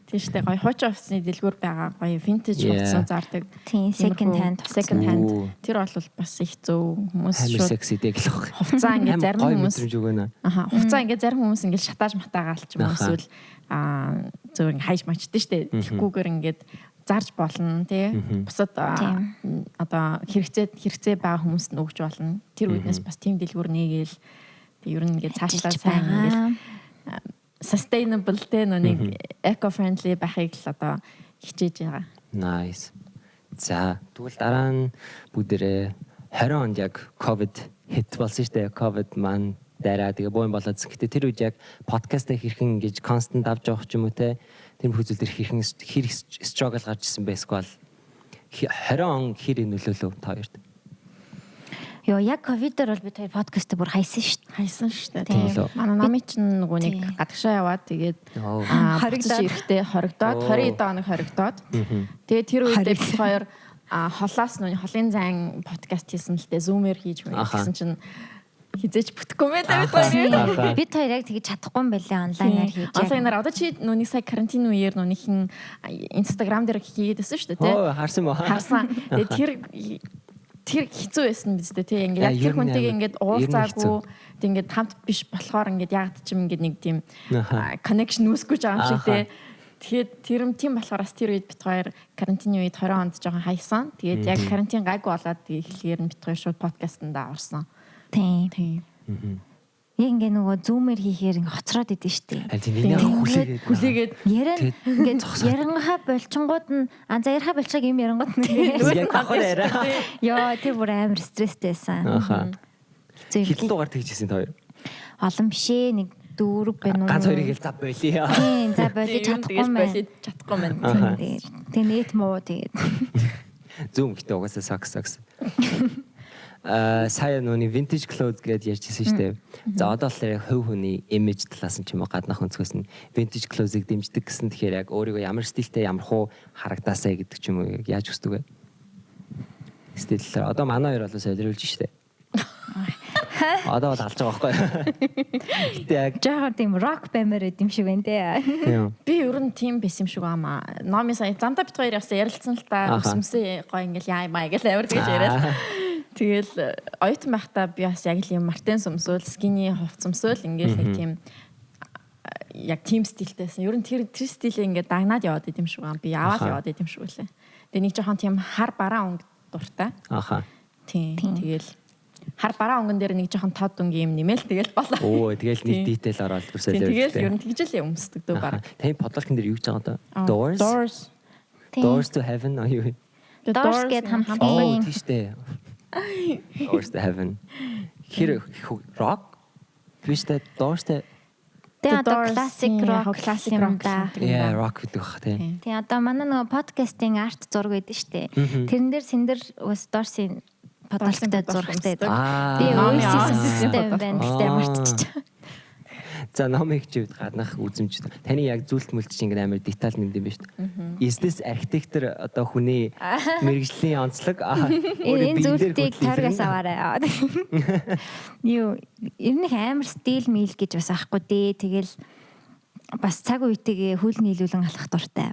Тийм штэ, гоё хуучин хувцсны дэлгүүр байгаа. Гоё vintage хувцас зардаг. Тийм, second hand. Second hand. Тэр бол бас их зөв, хүмүүс шууд секси дэг л баг. Хувцаа ингээд зарим хүмүүс мэдрэмж өгөөнө. Аха, хувцаа ингээд зарим хүмүүс ингээд шатааж матаагаал ч юм уу, эсвэл зөв ингээд хайж мачдээ штэ. Тэгхгүйгээр ингээд зарж болно тий. Бусад одоо хэрэгцээ байгаа хүмүүст нь өгч болно. Тэр үднээс бас тийм дэлгүүр нээгээл тэг ер нь ингээд цаашлаа сайн ингээд sustainable те, нэг eco friendly байхыг л одоо хичээж байгаа. Nice. За, тэгвэл дараа нь бүгдээрээ 20 онд яг COVID hit болсон шүү дээ. COVID маань дараа тэгээ боо юм болоод. Гэтэ тэр үед яг подкастаа хэрхэн ингэж constant авч явах ч юм уу те, тэр бүх зүйл дээр хэрхэн хэр struggle гарч ирсэн байсгүй бол 20 он хэр нөлөөлөв та хоёрт? Йоо, яг ковидор бол бид хоёр подкаст бүр хайсан шүү дээ. Хайсан шүү дээ. Тийм. Манай номын чинь нөгөө нэг гадагшаа яваад, тэгээд хоригдоод ирэхдээ хоригдоод, 20 хоног хоригдоод. Тэгээд тэр үедээ бид хоёр холоос нөгөө холын зайн подкаст хийсэн л дээ, Zoom-ээр хийж мэй гэсэн чинь хизээч бүтэхгүй мэ бид хоёр. Бид хоёр яг тэгж чадахгүй юм байлээ онлайнаар хийж. Онлайнаар одоо чи нүуний сая карантин үеэр нүунийхэн Instagram дээр хийгээд байсан шүү дээ, тий. Оо, харсан мó. Харсан. Тэгээд тэр хэцүү байсан биз дээ, тий. Ингээд яг тэр хүнтэйгээ ингээд уулзаагүй, тэг ингээд хамт биш болохоор ингээд яг ч юм ингээд нэг тийм connection үүсэхгүй байгаа юм шиг, тий. Тэгэхээр тэр тийм болохоор бас тэр үед бид хоёр карантины үед 20 онд жоохон хайсан. Тэгээд яг карантин гайгүй болоод тэгээ эхлэхээр нь бид хоёр шууд подкастнда орсон. Тийм. Тийм. Яг ингээ нөгөө Zoom-ээр хийхээр ингээ хоцроод идэв штэ. Аль тийм, энэ хүлээгээд хүлээгээд яриа ингээ ярангаа болчингууд нь за яриха болчихог юм ярангууд нь яг давхар яриа. Йоо, тэр бүр амар стресстэй байсан. Аха. Хэдэн дугаар тэгж хийсэн та хоёр? Олон биш ээ, нэг дөрөв байна уу? Ганц хоёрыг л зав болиё. Тийм, за болиж чадахгүй мэн. Болиж чадахгүй мэн. Тэгээ нет муу тэгээд. Zoom гэтээ угаасаа sucks sucks. Сая нүуний vintage clothes гэдээ ярьжсэн шүү дээ. За, одоо л яг хувь хүний имиж талаас нь ч юм уу, гаднах өнцгөөс нь vintage clothes-ыг дэмждэг гэсэн. Тэгэхээр яг өөрийгөө ямар стилтэй, ямар хуу харагдаасай гэдэг ч юм уу, яг яаж хүсдэг вэ? Стил талаар одоо манай хоёр бол солируулж шүү дээ. Одоо бол алж байгаа байхгүй. Гэтэ яг жоохон тийм рок баймаар байд юм шиг байна те. Би ер нь тийм байсан юм шиг аамаа. Номи сая замдаа бит хоёр бас ярилцсан л та, өсөмсөө гоё ингээл яа маа гэл амар тэгж яриад. Тэгэл оюутан байхдаа би бас яг л юм Martens өмсөөл, skinny хувцас өмсөөл ингээл нэг тийм яг тийм стилтэйсэн. Ер нь тэр стилээ ингээд дагнаад яваад идэм шиг байгаа. Би яваад яваад идэм шиг үлээ. Тэгээ нэг жоохон тийм хар бараан өнгө дуртай. Аха. Тийм. Тэгэл хар бараан өнгөн дээр нэг жоохон тод өнгийн юм нэмэл тэгэл болоо. Оо, тэгэл нэг detail ороод бүр солио. Тэгэл ер нь тэгж л өмсдөг дөө баг. Таны подлокын дээр юу гэж байгаа даа? Doors. Doors. Doors to heaven аа юу? Doors гэдэг хамтлагийн. Оо, тийм штэ. Doors to heaven. Хэр rock биш тэ, Doors тэ. Тэгээ одоо classic rock, classic rock да. Yeah, rock гэдэг бах тий. Тэгээ одоо манай нөгөө подкастын art зураг байдаг штэ. Тэрэн дээр Сэндэр ус Doors-ийн Подолктой зурагтай. Би Oasis юм байна гэхдээ мартчих. За, номыг чивд гаднах үзэмж таны яг зүйлт мүлт чинь ингээд амар деталь нэмд юм байна шүү дээ. Is this architecture одоо хүний мэргэжлийн онцлог? Энэ зүйлтийг тойргоос аваарай. Юу, ер нь их амар стил мил гэж бас ахгүй дээ. Тэгэл бас цаг үетэйгээ хөл нийлүүлэн алхах дуртай.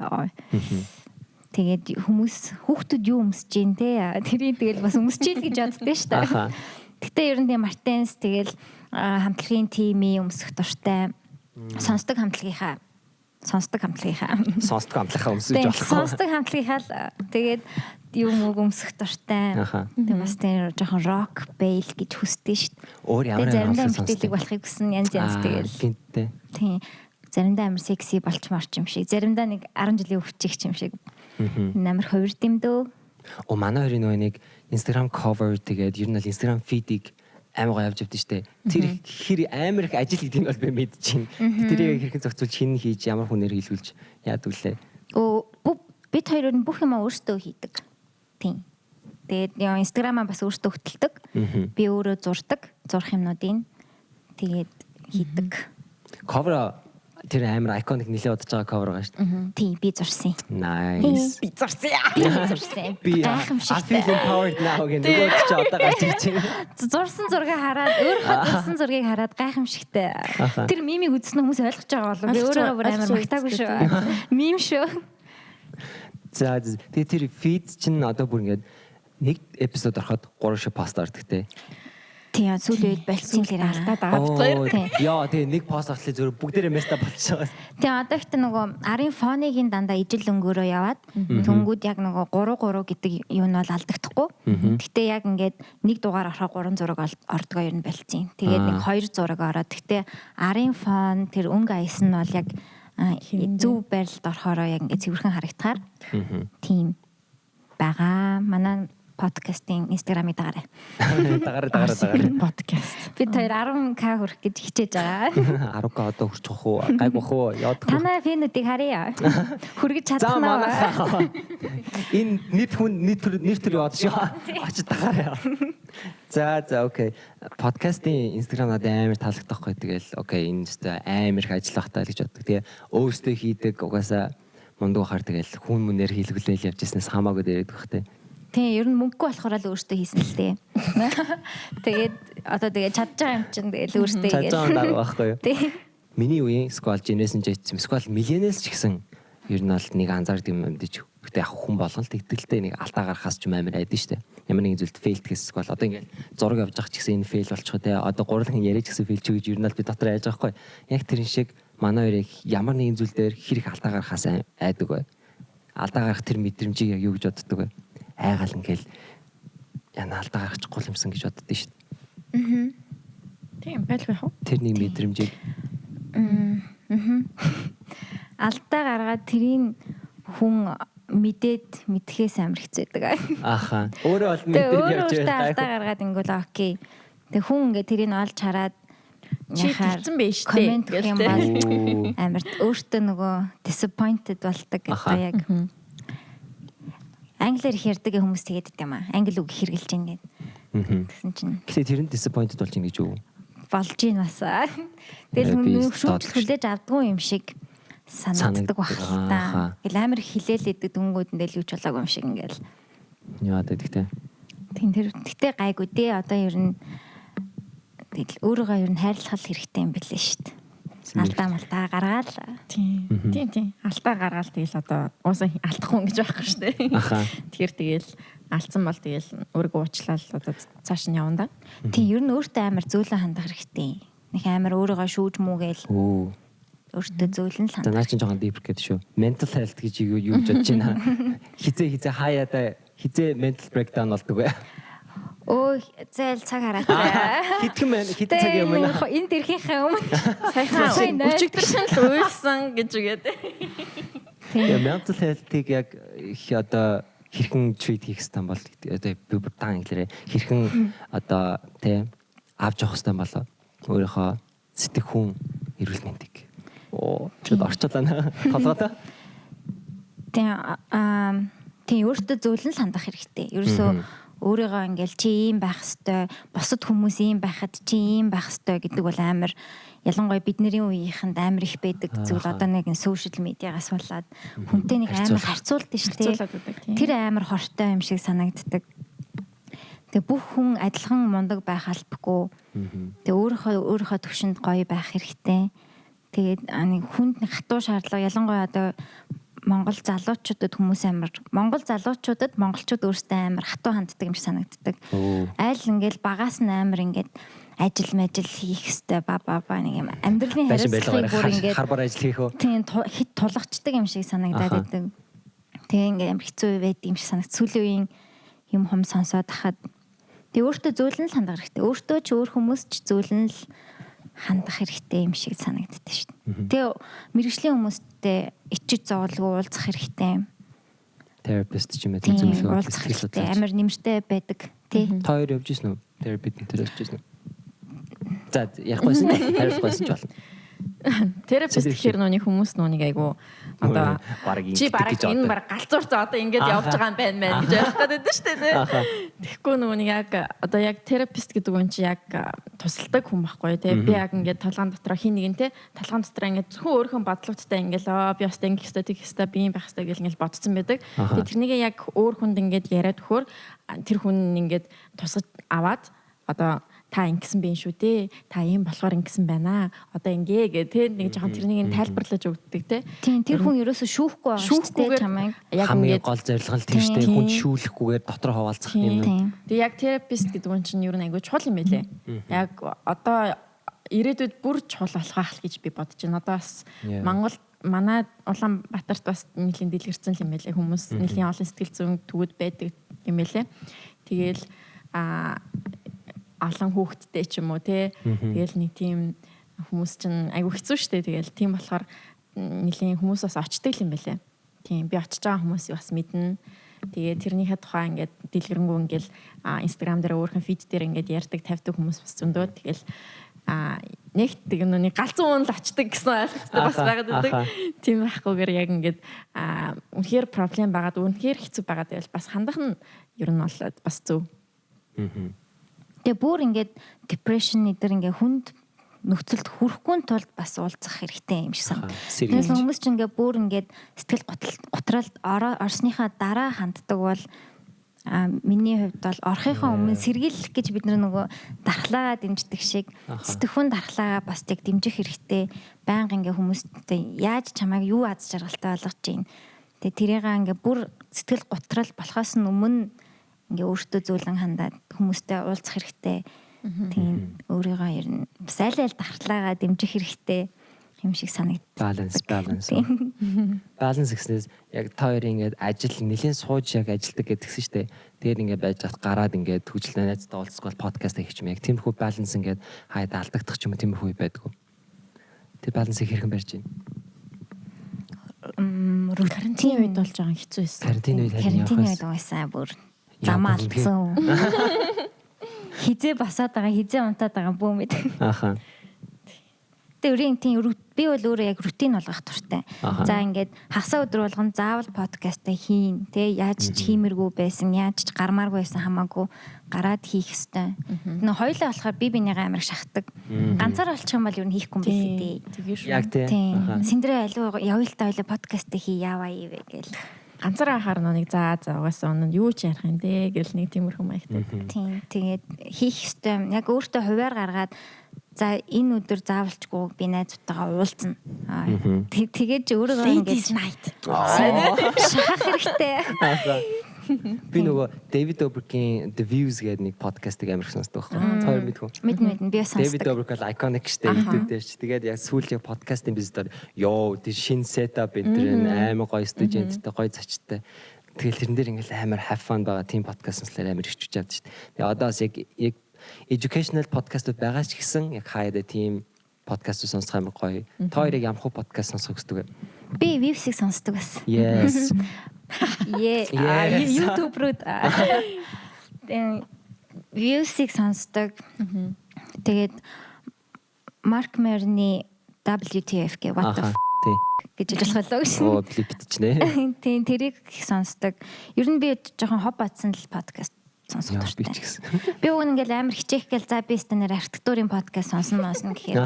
Тэгээд хүмүүс, хүүхдүүд юу өмсөж гин те. Тэрийг тэгэл бас өмсөж ийн гэж боддоо шүү дээ. Гэтэ ер нь тийм Martens, тэгэл хамтлагийн тимийн өмсөх дуртай. Сонсдог хамтлагийнхаа сонсдог хамтлагийнхаа сонсдог хамтлагийнхаа өмсөж болох. Сонсдог хамтлагийнхаа л тэгээд юм үг өмсөх дуртай. Тэгээд бас тийм жоохон rock бэйл гэж хүсдэг шүү дээ. Өөр ямар ямар сонсдог болохыг хүсэн, янз янз тэгэл. Гинтээ. Тийм. Заримдаа амар секси болчмоор ч юм шиг. Заримдаа нэг 10 жилийн өвчих юм шиг. Амар хувирд юм дөө. О, манай хоёрын нөгөө нэг Instagram cover, тэгээд ер нь бол Instagram feed-ийг амар гоё явж явдсан штэ. Тэр хэр амар их ажил гэдгийг бол би мэдчихээн. Тэрийг хэрхэн зохицуулж, хин хийж, ямар хүнээр хийлгүүлж яадаг лээ? Өө, бид хоёр нь бүх юмаа өөрсдөө хийдэг. Тийм. Тэгээд яа, Instagram-аа бас өөртөө хөтэлдэг. Би өөрөө зурдаг, зурх юмнуудыг тэгээд хийдэг. Cover тэр амар iconic, нэлээд удаж байгаа cover байгаа шүү дээ. Тийм, би зурсан. Nice. Би зурсан. Би зурсан. Би I feel empowered now гэх нөгөө чи одоо гарч ирж байна. Зурсан зургийг хараад, өөрийнхөө зурсан зургийг хараад гайхамшигтай. Тэр meme ийг үзсэн хүмүүс ойлгож байгаа болов. Би өөрийгөө бүр амар магтаагүй шүү. Meme шүү. За, тэгээ тэр feed чинь одоо бүр ингээд нэг episode ороход 3 шиг пост ордог те. Тийм, сүүлийн үед болцсон л алдаад байгаа бит хоёр. Яа, тэгээ нэг пост орлоо, зөв бүгдээрээ messed up болчихсон. Тийм, одоо ихтэй нөгөө арын фонийг дандаа ижил өнгөөрөө яваад, тэнгүүд яг нөгөө 3 3 гэдэг юу нь бол алдагдахгүй. Гэтэ яг ингээд нэг дугаар орохоо 3 зураг ордгоо ер нь болцсон. Тэгээд нэг 2 зураг ороод, гэтэ арын фон тэр өнгө аяс нь бол яг зөв байрлалд орохороо яг ингээд цэвэрхэн харагдахаар тийм байгаа. Манай подкастын Instagram-ыг дагаарай. Дагаарай, дагаарай, дагаарай. Подкаст. Бид хоёр 10K хүрэх гэж хичээж байгаа. 10K одоо хүрчих уу? Гайг бах уу? Яадах уу? Танай fan үүдийг харъя. Хүргэж чадах нь. Энэ нийт хүн нийт төр нэр төр яваад шүү. Очиж дагаарай. За, okay. Подкастын Instagram надад амар таалагдах байхгүй. Тэгэл okay, энэ өстой амар их ажиллах таа л гэж боддог. Тэгээ өөртөө хийдэг, угаасаа мундаг бахаар тэгэл хүн мүнээр хийлгүүлээл явж ирснээс хамаагүй дээрээд байх те. Тийм, ер нь мөнгөгүй болохоор л өөртөө хийсэн л дээ. Тэгээд одоо тэгээд чадж байгаа юм чинь тэгэл өөртөө хийгээл. Чадж байгаа юм байхгүй юу? Тийм. Миний үеийн эсвэл Generation Z, эсвэл Millennials ч гэсэн ер нь бол нэг анзаардаг юм мэдээж. Гэтэ яг хүн болгон л тэгтэлтэй нэг алдаа гаргахаас ч юм амар айдэн штэ. Ямар нэгэн зүйлд fail гэхээс, эсвэл одоо ингээд зураг явж байгаа ч гэсэн энэ fail болчих те. Одоо гурлан яриач гэсэн fail ч гэж ер нь бол би дотор айж байгаа байхгүй. Яг тэрэн шиг манай хоёрыг ямар нэгэн зүйл дээр хэр их алдаа гаргахаас айдаг бай? Алдаа гаргах тэр мэдрэмжийг яг юу гэж боддог вэ? Айгаал ингээл яна алдаа гаргачихгүй юмсан гэж боддоо шүү дээ. Аа. Тийм байлгүй яах вэ? Тэр нэг мэдрэмжийг Аа. Алдаа гаргаад тэрийг хүн мэдээд мэдхээс амар хэцүү байдаг. Аха. Өөрөө бол мэдээд явж байгаа. Алдаа гаргаад ингэвэл okay. Тэг хүн ингээ тэрийг олж хараад чи тэгсэн байж тээ. Comment юм бол амар өөртөө нөгөө disappointed болдог одоо яг. Англиар их ярьдаг хүмүүс тэгээд идэм аа. Англи үг хэрэгжилж гин гээд. Тэгсэн чинь. Гэхдээ тэр нь disappointed болж ин гэж юу? Болж ийн бас. Тэгэл хүн шүүмжил хүлээж авдгүй юм шиг санагддаг баг л та. Ингээл амар хилээл идэг, дүнгууд нь юу ч болоогүй юм шиг ингээл. Яа гэдэг те. Тийм, тэр гэтээ гайгүй дээ. Одоо ер нь тэгэл өөрийгөө ер нь хайрлах хэрэгтэй юм билээ шүү дээ. Алдаа малтаа гаргаал. Тийм. Тийм. Алдаа гаргаал, тэгэл одоо уусаа алдахгүй гэж байхгүй шүү дээ. Тэгэхээр тэгэл алдсан бол тэгэл өөрийгөө уучлал, одоо цааш нь явна да. Тийм, ер нь өөртөө амар зөөлөн хандах хэрэгтэй. Нэг амар өөрийгөө шүүж мүгээл. Өөртөө зөөлөн л хандах. За, наа чинь жоохон deep гэдэг шүү. Mental health гэж юу гэж бодож байна? Хизээ хизээ хаяада хизээ mental breakdown болдог вэ? Өө, зээл цаг хараад. Хэдхэн мэн хэдэн цаг юм бэ? Энэ дэрхийнхээ өмнө саяхан өчигдөр шин л уйлсан гэж үгээд. Тийм, mental health-ийг яг их одоо хэрхэн treat хийх хэрэгтэй бол, одоо би бүр таан англиараа хэрхэн одоо тэ авч явах хэрэгтэй болоо өөрийнхөө сэтгэхүйн эрүүл мэндийг. Оо, чид орчлоо толгойтой. Тийм аа, тийм, өөртөө зөөлөн л хандах хэрэгтэй. Ерөөсөө Өөрийгөө ингээл чи ийм байх хэвээр, бусад хүмүүс ийм байхад чи ийм байх хэвээр гэдэг бол амар, ялангуяа бидний үеийнхэнд амар их байдаг зүйл. Одоо нэг social media-гаас болоод хүнтэй нэг амар харьцуулдаг шүү дээ. Тэр амар хортой юм шиг санагддаг. Тэгээ бүх хүн адилхан мундаг байх албагүй. Тэгээ өөрийнхөө төвшөнд гоё байх хэрэгтэй. Тэгээд нэг хүнд нэг хатуу шаардлага, ялангуяа одоо Монгол залуучуудад хүмүүс амар, Монгол залуучуудад монголчууд өөрсдөө амар хатуу ханддаг юм шиг санагддаг. Айл ингээл багаас нь амар ингээд ажил мажил хийх хэвээр ба ба ба нэг юм амьдралын хариуцлагыг бүр ингээд харбар ажил хийх үү? Тийм, хит тулгачдаг юм шиг санагдаад байдаг. Тэгээ ингээд амар хэцүү байд юм шиг санагд. Сүүлийн үеийн юм хум сонсоод хахад тэгээ өөртөө зөөлөн л хандах хэрэгтэй. Өөртөө ч, өөр хүмүүс ч зөөлөн л хандах хэрэгтэй юм шиг санагддаг шүү дээ. Тэгээ мэргэжлийн хүмүүстэй ичиж зовлгүй уулзах хэрэгтэй. Therapist ч юм уу, зөвлөгөө уулзах хэрэгтэй. Амар нэмэртэй байдаг тий. Та хоёр явж ирсэн үү? Therapy энэ явж ирсэн үү? За, ярихгүйсэн, хариулахгүйсэн ч болно. Therapist гэхээр нүуний хүмүүс нүунийг айгу одоо чи бараг энэ бараг галзуурч одоо ингэж явж байгаа юм байна мэн гэж ойлгох гээд байдаг шүү дээ. Тэгэхгүй нүуний яг одоо яг therapist гэдэг хүн чи яг тусалдаг хүн байхгүй тий. Би яг ингээд толгоон дотроо хин нэгэн тий, толгоон дотроо ингээд зөвхөн өөрийнхөө бодлоготой ингээд аа би бас ингэх ёстой, тэгэх ёстой, би юм байх ёстой гэл ингээд бодсон байдаг. Тэгээ тэрнийг яг өөр хүнд ингээд яриад өгөхөөр тэр хүн ингээд тусгаж аваад одоо та ингэсэн байх шүү дээ. Та ийм болохоор ингэсэн байна. Одоо ингээ гэ тэ нэг жоохон тэрнийг нь тайлбарлаж өгдөг те. Тийм, тэр хүн ерөөсө шүүхгүй байгаа шүү дээ чамайг. Яг хамгийн гол зорилго нь тэр шүү дээ. Хүн шүүлэхгүйгээр дотор хаваалцах юм. Тэгээ яг therapist гэдэг хүн чинь ер нь айгүй чухал юм байлээ. Яг одоо ирээдүйд бүр чухал болох байх л гэж би бодож байна. Одоо бас Монгол, манай Улаанбаатарт бас нэлийн дэлгэрсэн юм байлээ. Хүмүүс нэлийн олон сэтгэл зүйн төвүүд байдаг юм байлээ. Тэгээл олон хүүхэдтэй ч юм уу те. Тэгээл нэг тийм хүмүүс чинь айгүй хэцүү шттэ. Тэгээл тийм болохоор нэлийн хүмүүс бас очдөг юм байлээ. Тийм, би очиж байгаа хүмүүсийг бас мэднэ. Тэгээ тэрнийхээ тухай ингээд дэлгэрэнгүй ингээд Instagram дээр өөрхөн feed дээр ингээд ярьдаг, тавьдаг хүмүүс бас зөндөө. Тэгэл нэгт тэг нүний галзуу үн л очдөг гэсэн ойлголттой бас байгаад байдаг. Тийм байхгүйгээр яг ингээд үнэхээр problem байгаад, үнэхээр хэцүү байгаад байвал бас хандах нь ер нь бол бас зөв. Тэгээ бүр ингээд depression эдэр ингээд хүнд нөхцөлд хүрэхгүй тулд бас уулзах хэрэгтэй юм шиг санагдав. Тэгээс хүмүүс ч ингээд бүр ингээд сэтгэл готролд орсныхаа дараа ханддаг бол миний хувьд бол орохынхоо өмнө сэргийлэх гэж бид нөгөө дархлаагаа дэмждэг шиг сэтгхүүн дархлаагаа бас тэг дэмжих хэрэгтэй. Байнга ингээ хүмүүстэй яаж чамайг юу аз жаргалтай болгож чинь. Тэгээ тэрийг ингээ бүр сэтгэл готрол болохоос нь өмнө ингээ өөртөө зөөлөн хандаад хүмүүстэй уулзах хэрэгтэй. Тийм, өөрийгөө ер нь бас аль аль дархлаагаа дэмжих хэрэгтэй юм шиг санагдав. Баланс, баланс. Баланс гэснээс яг та хоёрын ингээд ажил нэлийн сууж яг ажилдаг гэдгсэн шүү дээ. Тэгээд ингээд байж хат гараад ингээд хөгжил найзтай уулзах бол подкаст хийх юм яг тиймэрхүү баланс ингээд хаяад алдагдах ч юм уу, тиймэрхүү байдаг. Тэр балансыг хэрхэн барьж байна? Карантин үед болж байгаа хэцүү байсан. Карантин үед харин явах байсан. Карантин үед угаасаа бүр замаа алдсан. Хизээ басаад байгаа, хизээ унтаад байгаа бүү мэд. Аха. Тэгээ өрийн тийм би бол өөрөө яг routine болгох дуртай. За, ингээд хагасаа өдөр болгон заавал подкастаа хийн. Тэ яаж ч хиймэргүй байсан, яаж ч гармааргүй байсан хамаагүй гараад хийх ёстой. Нөө хоёлаа болохоор би бинийгаа амар шахдаг. Ганцаар болчих юм бол юу хийхгүй юм бэлээ дээ. Тэгээ шүү. Яг тий. Синдрээ алуу явъя л та, хоёлаа подкаст хий яваа ивэ гэл. Ганцаараа хахаар нэг за угаасаа өнө юу ч ярих юм дээ гэл нэг тиймэрхүү маягтай. Тийм. Тэгээд хийх ёстой. Яг өөртөө хувиар гаргаад за энэ өдөр заавалчгүй би найзуудтайгаа уулзна. Тэгээд өөрийгөө ингэж night шахах хэрэгтэй. Би нөгөө David Dobrik-ийн The Views гэдэг нэг подкастыг амар их сонсдог байхгүй. Та хоёр мэдхүү? Мэднэ, мэднэ, би бас сонсдог. David Dobrik бол iconic штэ YouTube дээр ч. Тэгээд яг сүүлийн подкастын бизнесээр ёо тэр шинэ setup энэ тэр амар гоё студио энтертэй, гоё зочдтой. Тэгэл тэрэн дээр ингээл амар have fun байгаа тийм подкаст сонслоор амар их чүч авдаг штэ. Тэгээ одоо бас яг educational подкастууд байгаа ч гэсэн яг хаяада тийм подкаст сонсох амар гоё. Та хоёрыг ямар хуу подкаст сонсох хүсдэг вэ? Би Views-ийг сонсдог бас. Yes. Yeah. YouTube руу Views-ийг сонсдог. Тэгээд Marc Maron-ы WTF гэ, what the гэж хэлж болох гэж. Оо, блип бичнэ. Тийм, тэрийг их сонсдог. Ер нь би жоохон хоб батсан л подкаст сонсох Би дуртай. ч гэсэн. Би уг нь ингээл амар хичээх гээл за би станаар архитектурын подкаст сонсно мосно гэхээр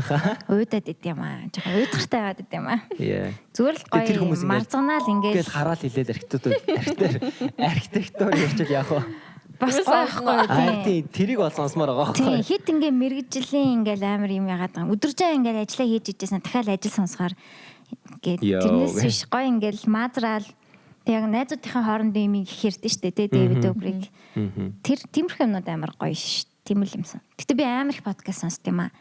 уйдаад идэм юм аа. Жохон уйдгартай байгаад идэм юм аа. Яа. Зүгээр л Тэр гоё хүмүүс ингээл- марзганаал Ингээл ингээл хараал хилээл архитектур архитектур ярьчил яах вэ? бас гоё байхгүй Аа тийм. тийм тэрийг бол сонсомоор байгаа Тийм байхгүй. хит ингээ мэрэгжлийн ингээл амар юм яагаад байгаа. Өдөржин ингээл ажиллаа хийж ижсэн дахиад ажил сонсохоор ингээд Йоо, тэрнээс гэ. биш гоё ингээл маазраал тэг яг найзуудынхаа хоорондын юм их хэрдэн штэ тий Дэвид Добрик. Тэр тиймэрхүү юмнууд амар гоё ш. Тийм л юмсан. Гэтэ би амар их подкаст сонсд юм аа.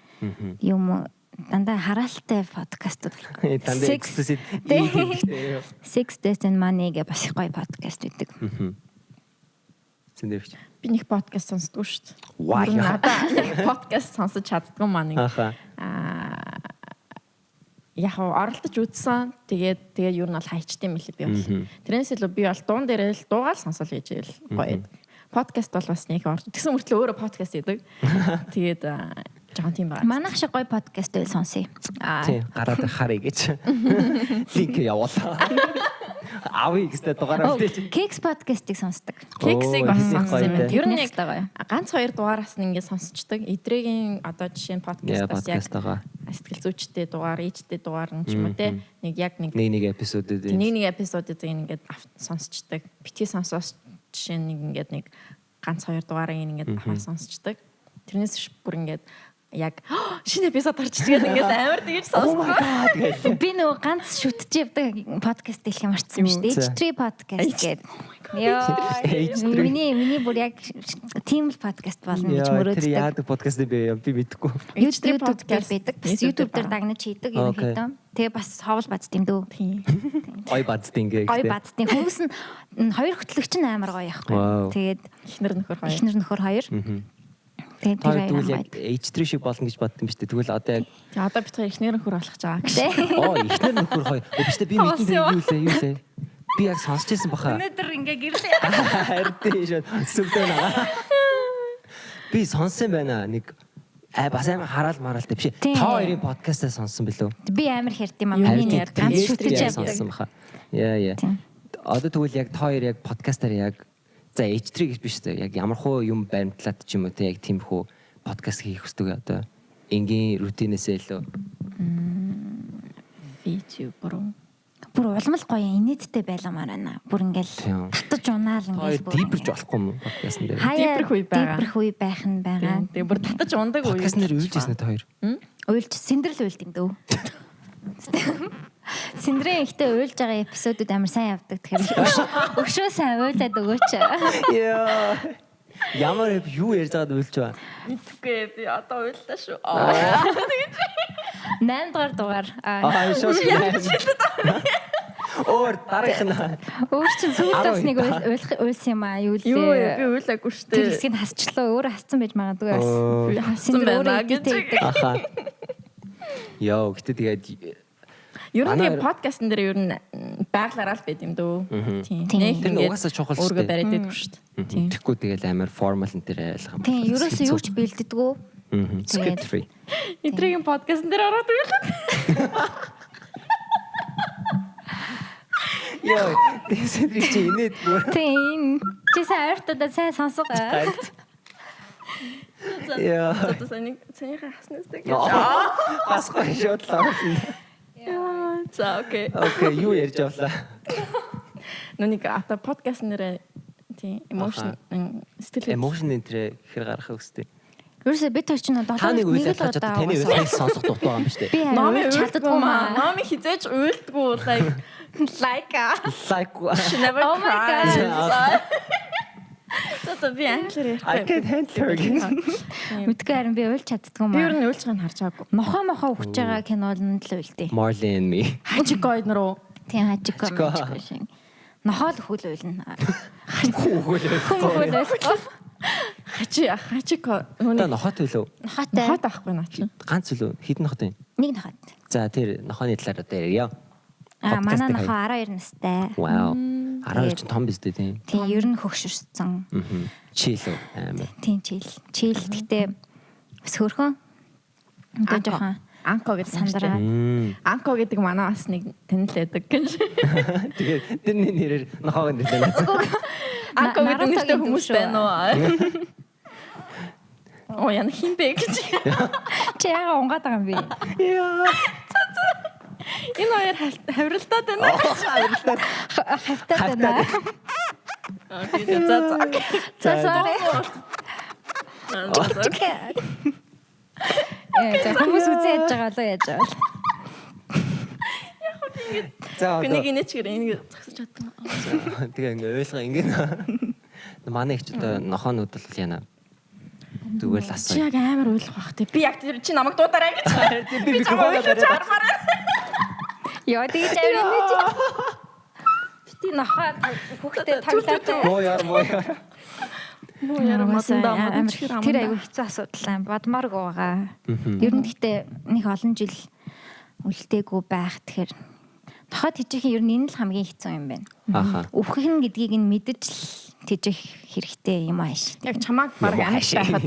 Юм уу, дандаа хараалтай подкастууд. Дандаа Sex- explicit Тий. ийм Sex Death and Money гэх бас их гоё подкаст байдаг. Сэндэрч. Би нэг подкаст сонсдгоо шүү дээ. Why? Ер нь Надаа нэг подкаст сонсож чаддгүй маа нэг. Аха. Аа яг хав оролдож үзсэн. Тэгээд тэгээд ер нь бол хайчтай юм лээ би бол. Тэрнээс илүү би бол дуун дээрээ л дуугаал сонсол гэж ивэл гоё. Подкаст бол бас нэг орж. Тэгсэн мөртлөө өөрөө подкаст хийдэг. Тэгээд жоохон тийм байгаа. Манайх шиг гоё подкаст байл сонсъё. Аа. Тийм гараад харъя гэж. Линк явуулаа. Авъя гэстэй дугаараа үлдээж. Кекс подкастыг сонсдог. Кексийг бас Оо, сонссон юм. гоё те. Ер нь яг Нэртэй гоё. ганц хоёр дугаараас нь ингээд сонсчдаг. Эдрэгийн одоо жишээ нь Яа подкаст бас яг подкаст байгаа. сэтгэл зүйчтэй дугаар, ээжтэй дугаар нь ч юм уу те. Нэг яг нэг Нэг нэг эпизодууд нэг нэг эпизодыг ингээд сонсчдаг. Битгий сонсоос жишээ нь нэг ингээд нэг ганц хоёр дугаарыг ингээд аваа сонсчдаг. Тэрнээс биш бүр ингээд яг шинэ эпизод гарч ирээд ингээд амар тэгэж Oh my сонсдог. god гэж. Би нөгөө ганц шүтж явдаг подкаст хэлэх юм арцсан шүү дээ. За. H3 podcast гэдэг. Йоо. H3. Миний бүр яг тийм л подкаст болно гэж Яа, тэр мөрөөддөг. яадаг подкаст бэ? Би мэдэхгүй. H3 YouTube дээр podcast байдаг. Бас YouTube YouTube дээр дээр дагнаж хийдэг Окей. ерөнхийдөө. Тэгээ бас ховл бадд юм дөө. Тийм. Гой бадд ингээ Гоё гэдэг. баддیں۔ Хүмүүс нь хоёр хөтлөгч нь амар гоё яахгүй. Вау. Тэгээд Эхнэр нөхөр хоёр. эхнэр нөхөр хоёр. Тэгээд Та тэр хоёр тэгвэл амар яг H3 шиг болно гэж бодсон юм шүү дээ. Тэгвэл одоо яг Тэгээ одоо бит хоёр эхнэр нөхөр болох гэж байгаа гэж. гоё. оо эхнэр нөхөр хоёр. Оо биш үү би мэдэн дээ юу лээ юу лээ. Би яг сонсч байсан баха. Өнөөдөр ингээ гэрлээ. Харин тийм шүү. Сүлдээ наа. Би сонссон байна. Нэг бас амар хараал мараалтай биш. Тийм. Та хоёрын подкастаа сонссон билүү? Би амар хэрд юм аа. Юу Миний нэр ганц Тэгээд шүтэж яг явдаг. сонссон баха. Яа яа. Тийм. Одоо тэгвэл яг та хоёр яг подкастаар яг за H3 гэж биш зэ яг ямар хуу юм баримтлаад ч юм уу те яг тиймэрхүү подкаст хийх хүсдэг одоо энгийн рутинээсээ илүү VTuber уу? Бүр улам л гоё инээдтэй байламаар байна. Бүр ингээл Тийм. татаж унаал та хоёр ингээл бүр. дипэрч болохгүй юм уу подкастн дээр? Хаяа Дипэрх үе байгаа. Дипэрх үе байх нь байгаа. Тийм. Тэгээ бүр татаж ундаг үе. Подкастн дээр уйлж ирсэн үү та хоёр? Уйлж синдрэл уйлд юм дөө. Синдрийн ихтэй уйлж байгаа эпизодууд амар сайн явдаг. Тэгэхээр өгшөө сайн уйлаад өгөөч. Яа. Ямар юу ярьж байгаад уйлж байгаа? Мэдгүй би одоо уйллаа шүү. 8 дугаар дугаар. Аа, Аа шууд. Өөр дараагийнх нь. Өөр чинь сүүлд бас нэг Арав уйлах уйлсан юм аа юу Юу вэ? лээ. Би уйлаагүй шүү Тэр дээ. хэсгийг нь хасчлаа. Өөрөө хассан байж магадгүй бас. Оо. Би хассан Синдэр байна өөрөө гэж. эдиттэй хийдэг. Аха. Йоо, гэтээ тэгээд Ер нь Манай тэгээ подкастн дээр ер нь байглаараа л байд юм дөө. Тийм. Тийм. Нэг Тэр нь ингээд угаасаа чухал шүү Өөргөө дээ. бариад байдаг шүү дээ. Тийм. Тэгэхгүй тэгэл амар формал энэ төр айлах юм. Тийм, ерөөсөө юу ч бэлддэггүй. Script free. Эдрэгийн подкастн дээр ороод ирлээ. Йоо, тэгсэн чи инээд бүр. Тийм. Чи сайн ойртодоо сайн сонсго. Яа. Одоо саний санийхаа хаснаас тэг. Хасгүй шууд л оруулна. Яа. За окей. Окей, юу ярьж авлаа? Нүг ата подкастн дээр тийм emotion сэтгэл Emotion энэ төр хэр гарах вэ? Ерөөсөө бид хоёр чинь Та нэг долоо үйл ялгаж одоо таны уйлахыг сонсох дутуу байгаа юм биш Би үү? харин Номи уйлж чаддгүй маа. Номи хизээж уйлдгүй like Like. Like she never Oh my cries. God. За за би англиар ярихгүй. I can't handle her again. Мэдгүй харин би уйлж чаддгүй Би ер маа. нь уйлж байгааг нь харж байгаагүй. Нохоо мохоо өгч байгаа кинонд л уйлдээ. Marley and me. Хажиг гойд руу. Тийм хажиг Хажико. гомж шиг. Нохоо л хөл уйлна. Хүүхэл. Хүн хөл уйлахгүй. Хажи хажиг Та нүг нохот үлээ. Нохоотой. нохот авахгүй наа чи. Ганц үлээ. Хідэн нохот юм. Нэг нохот. За тэр нохооны талаар одоо ярья. Аа манай Подкастыг нохоо 12 настай. Вау. 12 чинь том биз дээ тийм. Тийм ер нь хөгшөрсөн. Мгм. Чил үү амар. Тийм чийл. Чийл гэхдээ бас хөөрхөн. Одоо жоохон Анко гэдэг сандраа. сандраа. Мм. Анко гэдэг манай бас нэг танил байдаг гэж. Тэгээд тэрний нэрээр нохоог нэрлээ. Анко гэдэг нэртэй хүмүүс байна уу? Оо яна хин бэ гэж. Чи яага унгаад байгаа юм бэ? Яа. Энэ хоёр хавралтаад байна. Хавтаад байна. За за. За sorry. За хүмүүс үзээ яаж байгаа болоо яаж байгаа бол. За Би нэг инээч гэр ингэ зогсож чадсан. Тэгээ ингээ ойлгоо ингэ. Манай их ч одоо нохоонууд бол яана. Зүгээр л Чи асуу. яг амар ойлгох бах те. Би яг тэр чи намайг дуудаарай гэж. Би чамайг микрофоноо ойлгож хармаар. Йоо тэгж авир инээж. Бити нохоо хүүхдээ таглаад. Муу яар муу яар. Муу яра модондоо модон амар тэр айгүй хэцүү асуудал юм бодмооргүй байгаа. Ер нь гэхдээ нэг олон жил үлдээгүй байх тэгэхээр нохоо тэжих нь ер нь энэ л хамгийн хэцүү юм байна. Аха. Үхэх нь гэдгийг нь мэдэж л тэжих хэрэгтэй юм ааш. Яг чамааг баг Юм амьд ааш. байхад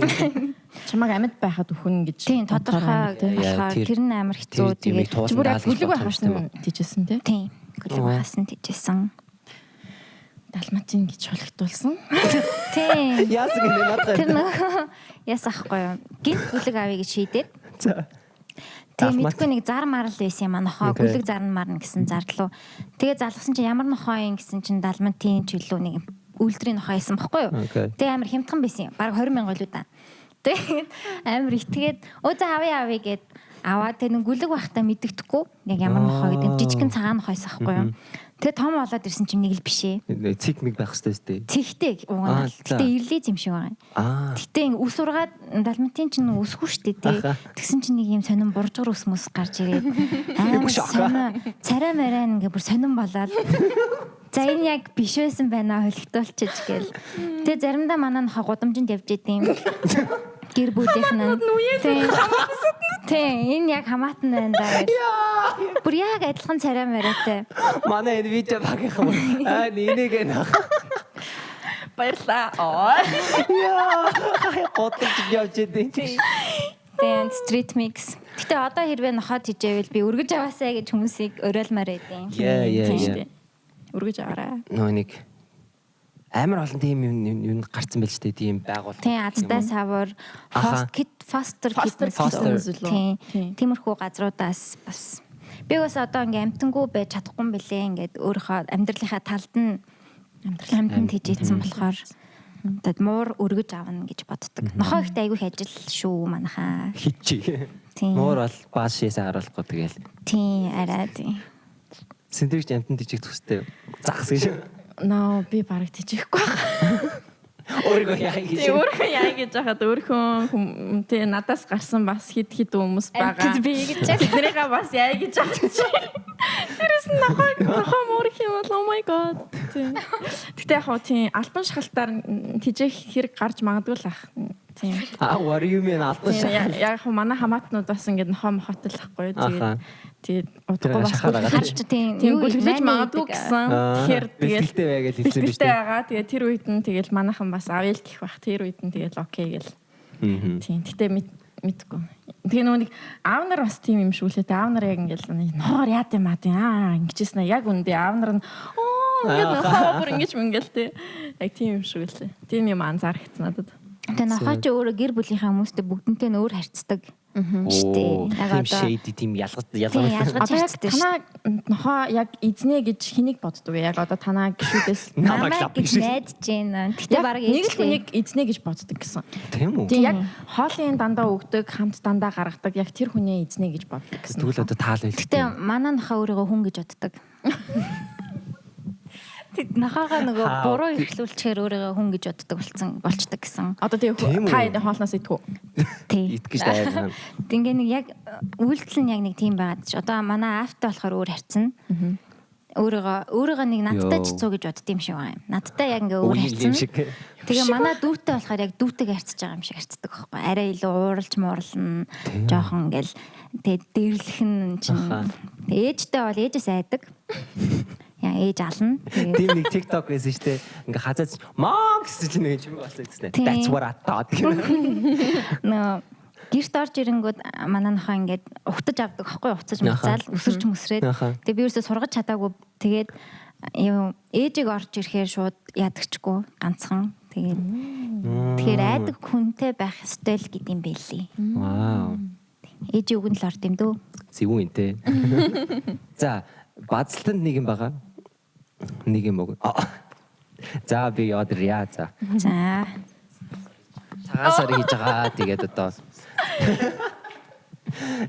чамааг амьд байхад үхэн гэж. Тийм тодорхой болохоор Тэр- тэр нь амар хэцүү. Тэр юмыг Тэгээд Чи бүр яг туулсан гүлэг байх байсан тийжсэн те. тийм гүлэг байхаас нь тэжсэн. Далматын гэж хологдуулсан. Тийм. Яасан гинэ надад. Тэр нөгөө ясахгүй юу. Гинт гүлэг авъя гэж шийдээд. За. Тэгээ Далмат. мэдгүй нэг зар марл байсан юм а нохоо Окей. гүлэг зарн марна гэсэн зарлуу. Тэгээ залгасан чинь ямар нохоо юм гэсэн чинь далмантын чөлөө нэг үйлдвэрийн нохоо байсан бохгүй юу. Окей. Тэгээ амар хямдхан байсан юм. Бараг 20 мянга илүү да. Тэгээд амар итгээд өө за авъя авъя гэд аваад тэгээ нэг гүлэг байхдаа мэдэгдэхгүй яг ямар нохоо гэдэг нь жижигхэн цагаан нохоо байсан байхгүй юу. Тэгээ том болоод ирсэн чинь нэг л биш ээ. Цэг мэг байх хэрэгтэй сте. Цэгтэй уг Аа, нь. за. Гэтэ ирлээ юм шиг байгаа юм. Аа. Гэтэ ингээ ус ургаад далмантын чинь өсгүй штэ тий. Аха. Тэгсэн чинь нэг юм сонин буржгар ус мөс гарч ирээд амар Шок. сонин царай марай ингээ бүр сонин болоод За энэ яг биш байсан байна холигтуулчих гээл. Тэгээ заримдаа манай нохоо гудамжинд явж идэм. Гэр бүлийнх нь. Тий. Тий, энэ яг хамаатан байна да гэж. Бүр яг адилхан царай марайтай. Манай энэ видео багийнхан аа энийг нах. Баярлаа. Аа. Яа. Гудамж явж идэв. Тэгээ street mix. Гэтэ одоо хэрвээ нохоо тижээвэл би өргөж аваасай гэж хүмүүсийг уриалмаар байдیں۔ Яа яа яа. Өргөж аваарай. Нөө нэг амар олон тийм юм юм гарцсан байл ч тийм байгуул. Тийм азтай савар, Аха. kit foster Foster kittens лөө. Тийм. Тийм. Тиймэрхүү газруудаас бас би бас одоо ингээм амтангүй байж чадахгүй юм бэлээ ингээд өөрийнхөө амьдралынхаа талд нь амьдрал тэжээсэн болохоор тэгэд муур өргөж авна гэж боддог. Нохоо ихтэй айгүй их ажил шүү манайхаа. Хичи. Тийм. Муур бол бааш шээсээ харуулахгүй тэгэл. Тийм арай тийм. Сэнтригч амтан тижих төстэй загас гэж. Ноо би бараг тэжихгүй байх. Өөрийгөө яа гэж. Тий өөрхөн яа гэж яхад өөрхөн тий надаас гарсан бас хид хид хүмүүс байгаа. Амтд би гэж. Тэднийхээ бас яа гэж яхад чи. Тэрээс нь нохоо нохоо муурх юм бол oh my god. Тий. Гэтэ яг хоо тий албан шахалтаар тижээх хэрэг гарч магадгүй л ах. Тийм. А what do you mean албан Тийм, шахал. Яг хоо манай хамаатнууд бас ингээд нохоо мохотой л ахгүй. Аха. Тэгээд тэгээд удахгүй бас шахаад байгаа. Харж тийм Тийм юу гүлгэлж найман магадгүй гэдэг. гэсэн. Аа, Тэгэхээр тэгэл бэлтгэлтэй бай гэж хэлсэн биз бэлтгэлтэй дээ. байгаа. Тэгээд тэр үед нь тэгэл манайхан бас авъя л гэх бах. Тэр үед нь тэгэл окей гэл. Мгм. Тийм. Гэтэ мэдгүй. Тэгээ нөгөө нэг аав нар бас тийм юм шүү лээ. Тэ аав нар яг ингээл нохоор яад юм аа тийм аа ингэжсэн ээ. Яг үндэ аав нар нь оо ингээд нохоо бүр ингэж мэнгээл тэ. Яг тийм юм шүү лээ. Тийм юм анзаарчихсан надад. Тэгээ нохоо чи өөрөө гэр бүлийнхаа хүмүүстэй бүгдэнтэй нь өөр харьцдаг. Штэ. Оо, Яг Тийм одоо shady тийм ялгаж Тийм, ялгаж. ялгаж Одоо яг харьцдаг шүү. танаа нохоо яг эзнэ гэж хэнийг боддог вэ? Яг одоо танаа гişүүдээс Намайг Намайг лав гэж гэж. найдаж байна. Гэтэ Яг баг нэг л ээжтэй. хүнийг эзнэ гэж боддог гэсэн. Тийм үү? Тийм яг хоолын дандаа өгдөг, хамт дандаа гаргадаг. Яг тэр хүнээ эзнэ гэж боддог гэсэн. Тэгвэл одоо таал байл. Гэтэ манай нохоо өөрийгөө хүн гэж боддог. Тэг нохоогоо нөгөө Хаа. буруу эрхлүүлчихээр өөрийгөө хүн гэж боддог болсон болчдөг гэсэн. Одоо тэгээ Тийм үү? та хэдийн хоолноос идэх үү? Тий. Идэх гэж дайрна. Тэг ингээ нэг яг үйлдэл нь яг нэг тийм байгаад ч. Одоо манай аавтай болохоор өөр харьцна. Өөрийгөө өөрийгөө нэг надтай Йоо. ч цуу гэж бодд юм шиг байгаа юм. Надтай яг ингээ өөр Үгүй юм харьцна. шиг. Тэгээ манай дүүтэй болохоор яг дүүтэйг харьцаж байгаа юм шиг харьцдаг байхгүй. Арай илүү ууралж муурлна. Жохон ингээл тэгээ дэрлэх нь чинь. Аха. Тэгээ ээжтэй бол ээжээс айдаг. Яа ээж ална. Тэгээд Тийм нэг TikTok байсан шүү дээ. Ингээ хазаац мам гэсэн чинь нэг чимэг болсон гэсэн. Тийм. That's what I thought. нөгөө гэрт орж ирэнгүүд манай нохоо ингээд ухтаж авдаг байхгүй юу? Уцаж Аха. муцаал өсөрч мөсрээд. Аха. Тэгээ би ерөөсөө сургаж чадаагүй. Тэгээд Юм ээжийг орж ирэхээр шууд ядагчгүй ганцхан. Тэгээд тэгэхээр айдаг хүнтэй байх ёстой л гэдэм байлээ. Вау. Ээжийн үг нь л орд юм дөө. Зэвүүн энэ те. За, базалтанд нэг юм байгаа. Нэг юм өгнө. За би яваад ирья. За. За. Цагаан сар хийж байгаа. Тэгээд одоо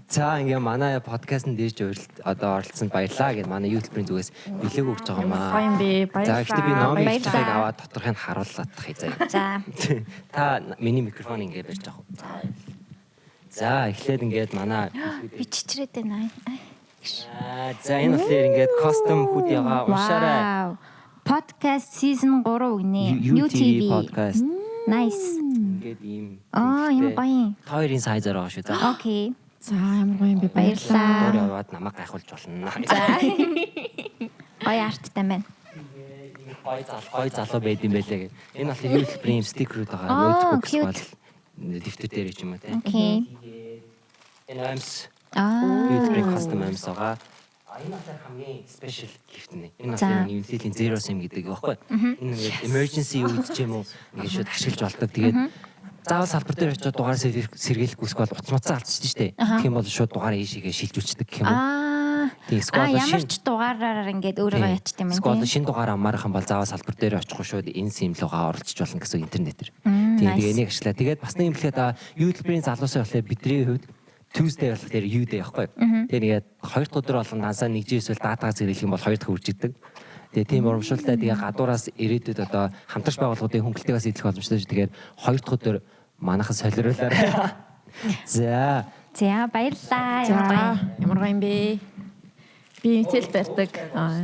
За ингээ манай подкастт ирж урилт одоо оролцсонд баярлаа гэд манай YouTube-ийн зүгээс бэлэг өгч байгаа юм аа. Гоё юм бэ. За Баярлалаа. гэхдээ би номыг Баярлалаа. чахыг аваад доторхыг харууллаадах заяа. За. Та миний микрофон ингээ барьж авах уу? За эхлээд ингээд манай Би чичрээд байна. Ай. Аа, за энэ болохоор ингээд custom hoodie-гаа уншаарай. Вау. Podcast season 3 гинэ. UTV podcast. Nice. Ингээд ийм. Аа, юм гоё юм. Та хоёрын сайзаар байгаа шүү. За. Окей. За ямар гоё юм бэ. Баярлалаа. Өөр яваад намайг гайхуулж болно. За. Гоё арттай байна. Гой зал, гой залуу байд юм байлээ гэх. Энэ болохоор YouTube-ийн стикерүүд байгаа. Аа, Ноутбук cute. эсвэл дэвтэр дээр ч юм уу те. Окей. Энэ амс Аа. YouTube-ийн custom амс байгаа. А энэ болохоор хамгийн special gift нэ. Энэ За. болохоор Unity-ийн Zero Sim гэдэг байхгүй. Энэ ингээд emergency үед ч юм уу ингээд шууд ашиглаж болдог. Тэгээд заавал салбар дээр очиод дугаар сэргийлэх гүсг бол утас муцаа алдчихж штэ. Тэгэх юм бол шууд дугаар ийшээгээ шилжүүлчихдэг гэх юм уу. Аа. Тийм, Аа, эсвэл ямар шинэ- ч дугаараар ингээд өөрийгөө ячт юм Эсвэл байна. шинэ дугаар амаарах юм бол заавал салбар дээр очихгүй шууд энэ сим руугаа оролцож болно гэсэн үг интернетээр. Мм, Тийм nice. тэгээ энийг ашиглаа. Тэгээд бас нэг юм хэлэхэд YouTube-ийн залуусын болохоор бидний хувьд Tuesday болох дээр U day байхгүй. Тэгээ нэгээд хоёр дахь өдөр болгон дансаа нэг жил эсвэл датагаа зэрэглэх юм бол хоёр дахь үржигдэг. Тэгээ тийм урамшуултай тэгээ гадуураас ирээдүйд одоо хамтарч байгууллагуудын хөнгөлтийг бас идэх боломжтой шүү. Тэгээд хоёр дахь өдөр манайхан солируулаарай. За. За, баярлалаа. За Ямар гоё. ямар гоё юм бэ. Би интэл барьдаг. Аа.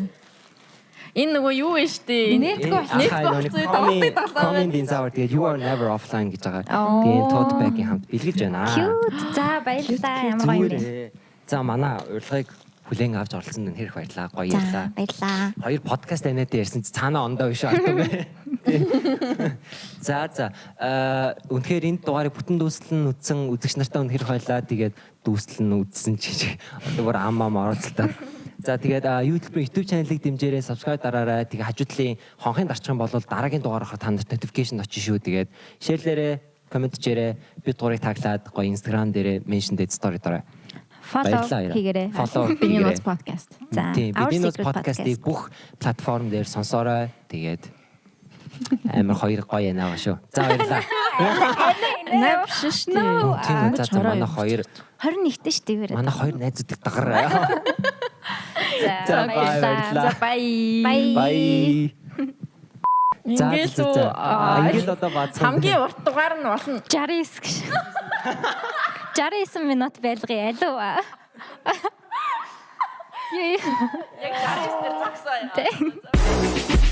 Энэ нөгөө юу вэ штэ? Нэтгүй болсон. Нэтгүй болсон. Тоглолтыг тоглоо. Comment in заавар тэгээд you are never offline гэж байгаа. Оо. Тэгээд tote bag-ийн хамт бэлгэлж байна. Cute. За, баярлалаа. Ямар гоё юм бэ. Зүгээр. За манай урилгыг хүлээн авч оролцсонд үнэхээр их баярлалаа. Гоё За, ярьлаа. баярлалаа. Хоёр подкаст анаад ярьсан чи цаанаа ондоо биш артсан бэ. За за. Үнэхээр энэ дугаарыг бүтэн дүүсэл нь үтсэн үзэгч нартаа үнэхээр их баярлалаа. Тэгээд дүүсэл нь үтсэн чи одоо бүр ам ам оролцолтой. За тэгээд YouTube YouTube channel-ыг дэмжээрэй, subscribe дараарай. Тэгээд хажуу талын хонхын дарчих юм бол дараагийн дугаар ороход та нарт notification очно шүү. Тэгээд share-лээрэй, comment хийрээ, бид гурыг таглаад гоё Instagram дээрээ mention дээр story дорой. Follow Баярлалаа. хийгээрэй. Follow Бидний хийгээрэй. нууц подкаст. За, Тийм, Our бидний нууц Secret подкастыг Podcast. бүх платформ дээр сонсоорой. Тэгээд амар хоёр гоё яана байгаа шүү. За баярлалаа. Наа биш штэ. Тийм үү, за за манай хоёр 21-т шүү дээ. манай хоёр найзуудыг дагараа. За, За, баярлалаа. За бай. Bye. Bye. За Ингээл за, за. үү. Аа, Ингээл одоо баацсан. Хамгийн урт дугаар нь болно. 69 гэж. 69 минут байлгая алив. Яа. Яг 69 дээр зогсоо.